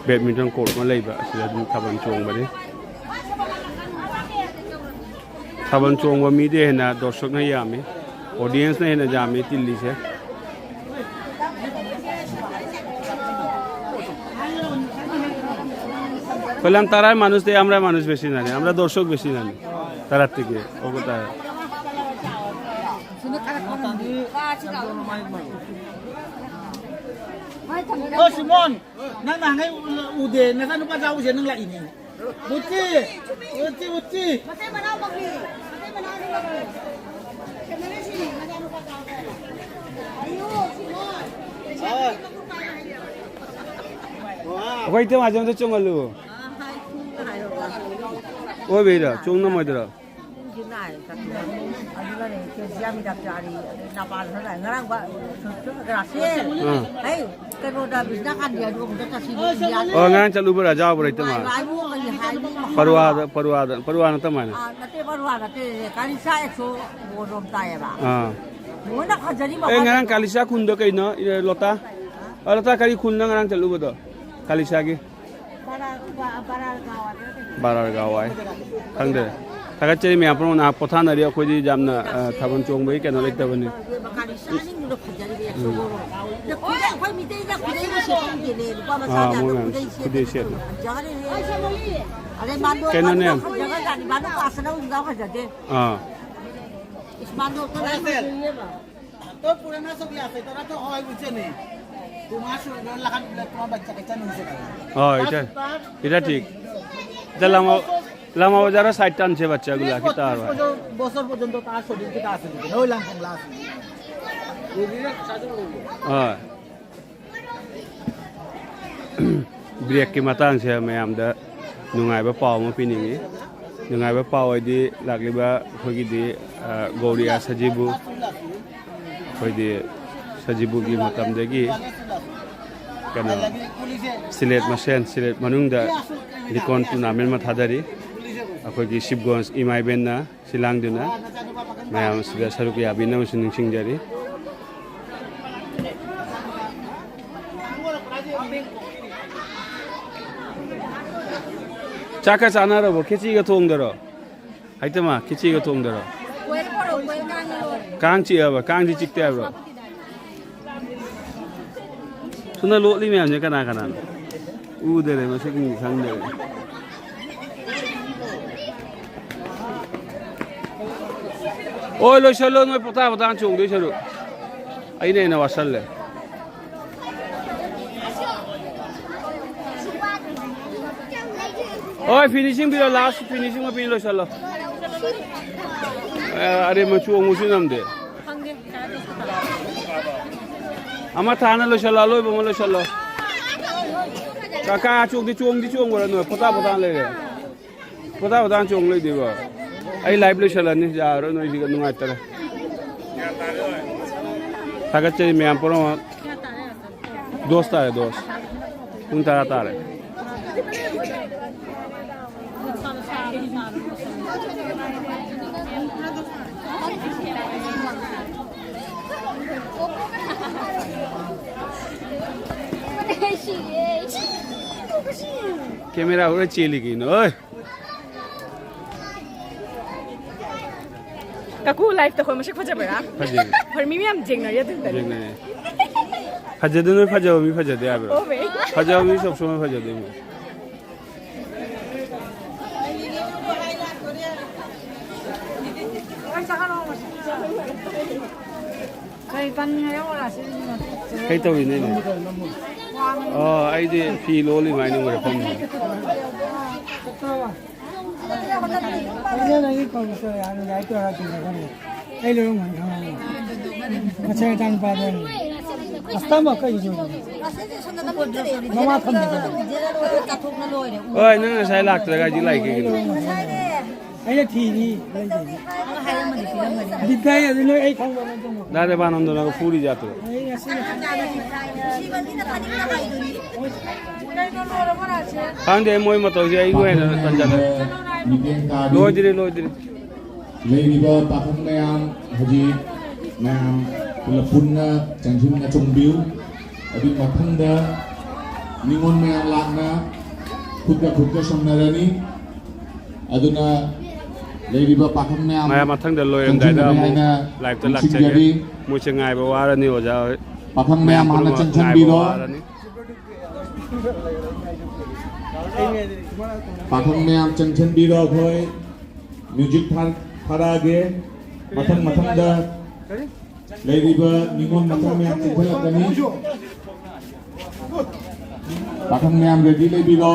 badminton court ꯑꯃ ꯂꯩꯕ, ꯑꯁꯤꯗ ꯑꯗꯨꯝ ꯊꯥꯕꯜ ꯆꯣꯡꯕꯅꯤ꯫ ꯊꯥꯕꯜ ꯆꯣꯡꯕ ꯃꯤꯗꯤ ꯍꯦꯟꯅ ꯗꯔꯁꯛꯅ ꯌꯥꯝꯃꯤ, audienceꯅ ꯍꯦꯟꯅ ꯌꯥꯝꯃꯤ ꯇꯤꯜꯂꯤꯁꯦ꯫ কইলাম তারাই মানুষ দেয়, আমরা মানুষ বেশি নানি, আমরা দর্শক বেশি নানি তারার থেকে, ও কথা। ꯑꯣ, ꯁꯤꯃꯣꯟ, ꯅꯪ ꯅꯍꯥꯟꯉꯩ ꯎ-, ꯎꯗꯦ, ꯅꯆꯥꯅꯨꯄꯥ ꯆꯥꯎꯁꯦ ꯅꯪ ꯂꯥꯛꯏꯅꯦ꯫ ꯕꯨꯆꯤ! ꯕꯨꯆꯤ, ꯕꯨꯆꯤ! ꯃꯇꯩ ꯃꯅꯥꯎ ꯃꯛꯅꯤ꯫ ꯃꯇꯩ ꯃꯅꯥꯎ ꯃꯛꯅꯤ꯫ ꯀꯩꯅꯣꯅꯦ ꯁꯤꯅꯤ, ꯃꯆꯥꯅꯨꯄꯥ ꯆꯥꯎ ꯍꯥꯏꯔꯣ꯫ ꯑꯌꯨ, ꯁꯤꯃꯣꯟ꯫ ꯑꯩꯈꯣꯏ ꯏꯇꯩꯃꯥꯁꯦ ꯑꯝꯇ ꯆꯣꯡꯍꯜꯂꯨ꯫ ꯑꯣꯏꯕꯩꯔꯥ? ꯆꯣꯡ ꯉꯝꯃꯣꯏꯗ꯭ꯔꯥ? ꯁꯤ ꯅꯥꯏ ꯆꯠꯇꯅ꯫ ꯑꯗꯨꯒꯅꯦ, ꯀꯦ ꯖꯤ ꯌꯥꯝ ꯍꯤꯗꯥꯛ ꯆꯥꯔꯤ꯫ ꯑꯗꯩ ꯅꯄꯥꯟ ꯈꯔ ꯂꯥꯛꯑꯦ꯫ ꯉꯔꯥꯡ ꯕ-, ꯔꯥꯁꯦꯜ꯫ ꯑꯥ꯫ ꯍꯩ, ꯀꯩꯅꯣꯗ, ꯕꯤꯁꯅꯥ ꯀꯥꯟꯗꯤ ꯑꯗꯨ ꯑꯃꯨꯛꯇ ꯆꯠꯁꯤ, ꯏꯟꯗꯤꯌꯥ꯫ ꯑꯣ, ꯉꯔꯥꯡ ꯆꯠꯂꯨꯕ꯭ꯔꯥ? ꯌꯥꯎꯕ꯭ꯔꯥ? ꯏꯇꯩꯃ? ꯅꯨꯡꯉꯥꯏꯕ ꯍꯥꯏꯕꯨ ꯀꯔꯤ ꯍꯥꯏꯅꯤ? ꯄꯔꯋꯥꯗ, ꯄꯔꯋꯥꯗ, ꯄꯔꯋꯥ ꯅꯠꯇ ꯃꯥꯜꯂꯦ꯫ ꯑꯥ, ꯅꯠꯇꯦ, ꯄꯔꯋꯥ ꯅꯠꯇꯦ, ꯀꯥꯂꯤꯁꯥ ꯑꯦꯛꯁꯣ ꯕꯣꯔꯣꯝ ꯇꯥꯏꯌꯦꯕ꯫ ꯑꯥ꯫ ꯂꯣꯏꯅ ꯐꯖꯔꯤ ꯑꯦ, ꯃꯐꯝ꯫ ꯉꯔꯥꯡ ꯀꯥꯂꯤꯁꯥ ꯈꯨꯟꯗꯣ ꯀꯩꯅꯣ, ꯏ-, ꯂꯣꯇꯥ? ꯑ, ꯂꯣꯇꯥ, ꯀꯔꯤ ꯈꯨꯟꯅꯣ ꯉꯔꯥꯡ ꯆꯠꯂꯨꯕꯗꯣ? ꯀꯥꯂꯤꯁꯥꯒꯤ? ꯕꯔꯥꯔꯒꯥꯎ ꯍꯥꯏ꯫ ꯈꯪꯗ꯭ꯔꯦ꯫ ꯊꯥꯒꯠꯆꯔꯤ ꯃꯌꯥꯝ ꯄꯨꯝꯅꯃꯛ꯫ ꯅꯍꯥꯛ ꯄꯣꯊꯥꯅꯔꯤ꯫ ꯑꯩꯈꯣꯏꯗꯤ ꯌꯥꯝꯅ, ꯑ, ꯊꯥꯕꯜ ꯆꯣꯡꯕꯒꯤ ꯀꯩꯅꯣ ꯂꯩꯇꯕꯅꯤ꯫ ꯎꯝ꯫ ꯑꯩꯈꯣꯏ ꯃꯤꯇꯩꯅ ꯈꯨꯗꯩ ꯑꯃ ꯁꯦꯠꯄ ꯐꯪꯗꯦꯅꯦ꯫ ꯅꯨꯄꯥ ꯃꯆꯥ ꯑꯥ, ꯃꯌꯥꯝꯅ ꯃꯣꯏ ꯃꯌꯥꯝ ꯈꯨꯗꯩ ꯈꯨꯗꯩ ꯁꯦꯠꯄ ꯁꯦꯠꯂꯦ꯫ ꯐꯖꯈ꯭ꯔꯦ꯫ ꯑꯗꯩ ꯃꯥꯟꯗꯣꯞ ꯀꯩꯅꯣꯅꯦ꯫ ꯃꯥꯟꯗꯣꯞ ꯐꯖꯈ꯭ꯔꯖꯥꯠꯅꯤ꯫ ꯃꯥꯟꯗꯣꯞ ꯀꯥꯁꯅ ꯎꯟꯖꯥ ꯐꯖꯗꯦ꯫ ꯑꯥ꯫ ꯏꯁ, ꯃꯥꯟꯗꯣꯞꯇ ꯂꯥꯏ ꯐꯖꯩꯌꯦꯕ꯫ তোর পুরানা ছবি আছে, তোরা তো হয় বুঝছে নি। তোমার শরীরে লাগান দিলে তোমার বাচ্চা কাচ্চা নিয়ে যাবে। হয়, এটা, এটা ঠিক। এটা লামা, লামা বাজারও সাইড টানছে বাচ্চাগুলা, কি তার হয়? বছর, বছর পর্যন্ত তার শরীর থেকে আছে, ওই লাম ফাংলা আছে। হয়। ꯕ꯭ꯔꯦꯛꯀꯤ ꯃꯇꯥꯡꯁꯦ ꯃꯌꯥꯝꯗ ꯅꯨꯡꯉꯥꯏꯕ ꯄꯥꯎ ꯑꯃ ꯄꯤꯅꯤꯡꯉꯤ꯫ ꯅꯨꯡꯉꯥꯏꯕ ꯄꯥꯎ ꯍꯥꯏꯗꯤ ꯂꯥꯛꯂꯤꯕ ꯑꯩꯈꯣꯏꯒꯤꯗꯤ, ꯑ, ꯒꯧꯔꯤꯌꯥ ꯁꯖꯤꯕꯨ, ꯑꯩꯈꯣꯏꯗꯤ ꯁꯖꯤꯕꯨꯒꯤ ꯃꯇꯝꯗꯒꯤ ꯀꯩꯅꯣ, ꯁꯤꯂꯦꯠ ꯃꯁꯦꯟ, ꯁꯤꯂꯦꯠ ꯃꯅꯨꯡꯗ ꯂꯤꯀꯣꯟ ꯇꯣꯔꯅꯥꯃꯦꯟ ꯑꯃ ꯊꯥꯗꯔꯤ꯫ ꯑꯩꯈꯣꯏꯒꯤ ꯁꯤꯕꯒꯣꯟꯁ ꯏꯃꯥ ꯏꯕꯦꯟꯅ ꯁꯤ ꯂꯥꯡꯗꯨꯅ ꯃꯌꯥꯝ ꯑꯁꯤꯗ ꯁꯔꯨꯛ ꯌꯥꯕꯤꯅꯕꯁꯨ ꯅꯤꯡꯁꯤꯡꯖꯔꯤ꯫ ꯆꯥꯛꯀ ꯆꯥꯅꯔꯕꯣ? ꯈꯦꯆꯤꯒ ꯊꯣꯡꯗꯔꯣ? ꯍꯩꯇꯃ, ꯈꯦꯆꯤꯒ ꯊꯣꯡꯗꯔꯣ? ꯀꯥꯡ ꯆꯤꯛꯑꯕ? ꯀꯥꯡꯗꯤ ꯆꯤꯛꯇꯦ ꯍꯥꯏꯕ꯭ꯔꯣ? ꯁꯣꯝꯗ ꯂꯣꯠꯂꯤ ꯃꯌꯥꯝꯁꯦ ꯀꯅꯥ ꯀꯅꯥꯅꯣ? ꯎꯗꯔꯦ, ꯃꯁꯛ ꯈꯪꯗꯔꯦ꯫ ꯑꯣꯏ, ꯂꯣꯏꯁꯜꯂꯣ ꯅꯣꯏ ꯄꯣꯊꯥ ꯄꯣꯊꯥ ꯆꯣꯡꯗꯣꯏ ꯁꯔꯨꯛ꯫ ꯑꯩꯅ ꯍꯦꯟꯅ ꯋꯥꯁꯜꯂꯦ꯫ ꯍꯣꯏ, finishing ꯄꯤꯔꯣ, last finishing ꯑꯃ ꯄꯤ, ꯂꯣꯏꯁꯜꯂꯣ꯫ ꯑꯦ, ꯑꯔꯦꯝꯕ ꯆꯣꯡꯕꯁꯨ ꯉꯝꯗꯦ꯫ ꯈꯪꯗꯦ꯫ ꯑꯃ ꯊꯥꯅ ꯂꯣꯏꯁꯜꯂꯣ, ꯑꯂꯣꯏꯕ ꯑꯃ ꯂꯣꯏꯁꯜꯂꯣ꯫ ꯀꯀꯥ ꯆꯣꯡꯗꯤ ꯆꯣꯡꯗꯤ ꯆꯣꯡꯈ꯭ꯔꯅꯨ, ꯄꯣꯊꯥ ꯄꯣꯊꯥ ꯂꯩꯔꯦ꯫ ꯄꯣꯊꯥ ꯄꯣꯊꯥ ꯆꯣꯡ ꯂꯩꯗꯣꯏꯕ꯫ ꯑꯩ ꯂꯥꯏꯚ ꯂꯣꯏꯁꯜꯂꯅꯤ, ꯌꯥꯔꯣꯏ, ꯅꯣꯏꯁꯤꯒ ꯅꯨꯡꯉꯥꯏꯇꯔꯦ꯫ ꯊꯥꯒꯠꯆꯔꯤ ꯃꯌꯥꯝ ꯄꯨꯝꯅꯃꯛ꯫ ꯗꯣꯁ ꯇꯥꯔꯦ, ꯗꯣꯁ꯫ ꯄꯨꯡ ꯇꯔꯥ ꯇꯥꯔꯦ꯫ ꯀꯦꯃꯦꯔꯥ ꯎꯔ ꯆꯦꯜꯂꯤ ꯀꯩꯅꯣ, ꯑꯣꯏ꯫ ꯀꯀꯨ, ꯂꯥꯏꯐꯇ ꯑꯩꯈꯣꯏ ꯃꯁꯛ ꯐꯖꯕ꯭ꯔꯥ? ꯐꯖꯩ꯫ ꯍꯣꯏ, ꯃꯤ ꯃꯌꯥꯝ ꯌꯦꯡꯅꯔꯤ ꯑꯗꯨꯗꯅꯦ꯫ ꯌꯦꯡꯅꯔꯤ꯫ ꯐꯖꯗ ꯅꯣꯏ ꯐꯖꯕ ꯃꯤ ꯐꯖꯗꯦ ꯍꯥꯏꯕ꯭ꯔꯣ? ꯑꯣꯃꯦ꯫ ꯐꯖꯕ ꯃꯤ ꯁꯣꯝ ꯁꯣꯝ ꯐꯖꯗꯣꯏꯅꯤ꯫ ꯀꯩ ꯇꯧꯔꯤꯅꯣ? ꯑꯣ, ꯑꯩꯗꯤ ꯐꯤ ꯂꯣꯜꯂꯤ ꯃꯥꯏꯅ ꯎꯔꯦ ꯐꯝꯃꯤ꯫ ꯑꯩ ꯂꯣꯏꯔꯝꯒꯅꯤ ꯈꯪꯉꯦ꯫ ꯉꯁꯥꯏ ꯏꯆꯥ ꯅꯨꯄꯥꯗꯣ ꯑꯁ ꯇꯥꯃꯣ ꯀꯩ ꯌꯦꯡꯉꯤ? ꯃꯃꯥ ꯊꯝꯃꯦ꯫ ꯍꯣꯏ, ꯅꯪ ꯉꯁꯥꯏ ꯂꯥꯛꯇ꯭ꯔꯒ ꯍꯧꯖꯤꯛ ꯂꯥꯛꯏ ꯀꯩꯒꯤꯅꯣ? ꯑꯩꯅ ꯊꯤꯔꯤ ꯂꯩꯇꯦ꯫ ꯕꯤꯠ ꯍꯥꯏ ꯑꯗꯨ ꯅꯣꯏ ꯑꯩ ꯈꯪꯕ ꯅꯠꯇꯦ꯫ ꯅꯪ ꯔꯦꯕꯥꯅꯟꯗꯅꯒ ꯐꯨꯔꯤ ꯖꯥꯠꯇꯣ꯫ ꯑꯩ ꯉꯁꯤ ꯈꯪꯗꯦ, ꯃꯣꯏ ꯃꯇꯧꯁꯦ ꯑꯩꯒꯤ ꯑꯣꯏꯅ ꯇꯟꯖꯜꯂꯦ꯫ ꯂꯣꯏꯗ꯭ꯔꯤ, ꯂꯣꯏꯗ꯭ꯔꯤ꯫ ꯂꯩꯔꯤꯕ ꯄꯥꯈꯪ ꯃꯌꯥꯝ ꯍꯧꯖꯤꯛ ꯃꯌꯥꯝ ꯄꯨꯂꯞ ꯄꯨꯟꯅ ꯆꯪꯁꯤꯟꯅ ꯆꯣꯡꯕꯤꯌꯨ꯫ ꯑꯗꯨꯒꯤ ꯃꯊꯪꯗ ꯅꯤꯉꯣꯜ ꯃꯌꯥꯝ ꯂꯥꯛꯅ ꯈꯨꯠꯀ ꯈꯨꯠꯀ ꯁꯝꯅꯔꯅꯤ꯫ ꯑꯗꯨꯅ ꯂꯩꯔꯤꯕ ꯄꯥꯈꯪ ꯃꯌꯥꯝ ꯃꯌꯥꯝ ꯃꯊꯪꯗ ꯂꯣꯏꯔꯝꯗꯥꯏꯗ ꯆꯪꯁꯤꯟꯅꯕ ꯑꯃꯨꯛ ꯍꯥꯏꯅ ꯂꯥꯏꯞꯇ ꯂꯥꯛꯆꯒꯦ꯫ ꯅꯤꯡꯁꯤꯡꯖꯔꯤ꯫ ꯃꯣꯏꯁꯦ ꯉꯥꯏꯕ ꯋꯥꯔꯅꯤ ꯑꯣꯖꯥ ꯍꯣꯏ꯫ ꯄꯥꯈꯪ ꯃꯌꯥꯝ ꯍꯥꯟꯅ ꯄꯨꯝꯅꯃꯛ ꯉꯥꯏꯕ ꯆꯪꯁꯤꯟꯕꯤꯔꯣ꯫ ꯋꯥꯔꯅꯤ꯫ ꯄꯥꯈꯪ ꯃꯌꯥꯝ ꯆꯪꯁꯤꯟꯕꯤꯔꯣ꯫ ꯑꯩꯈꯣꯏ ꯃ꯭ꯌꯨꯖꯤꯛ ꯊꯥ-, ꯊꯥꯔꯛꯑꯒꯦ꯫ ꯃꯊꯪ ꯃꯊꯪꯗ ꯂꯩꯔꯤꯕ ꯅꯤꯉꯣꯜ ꯃꯆꯥ ꯃꯌꯥꯝ ꯆꯦꯟꯊꯔꯛꯀꯅꯤ꯫ ꯄꯥꯈꯪ ꯃꯌꯥꯝ ꯔꯦꯗꯤ ꯂꯩꯕꯤꯔꯣ꯫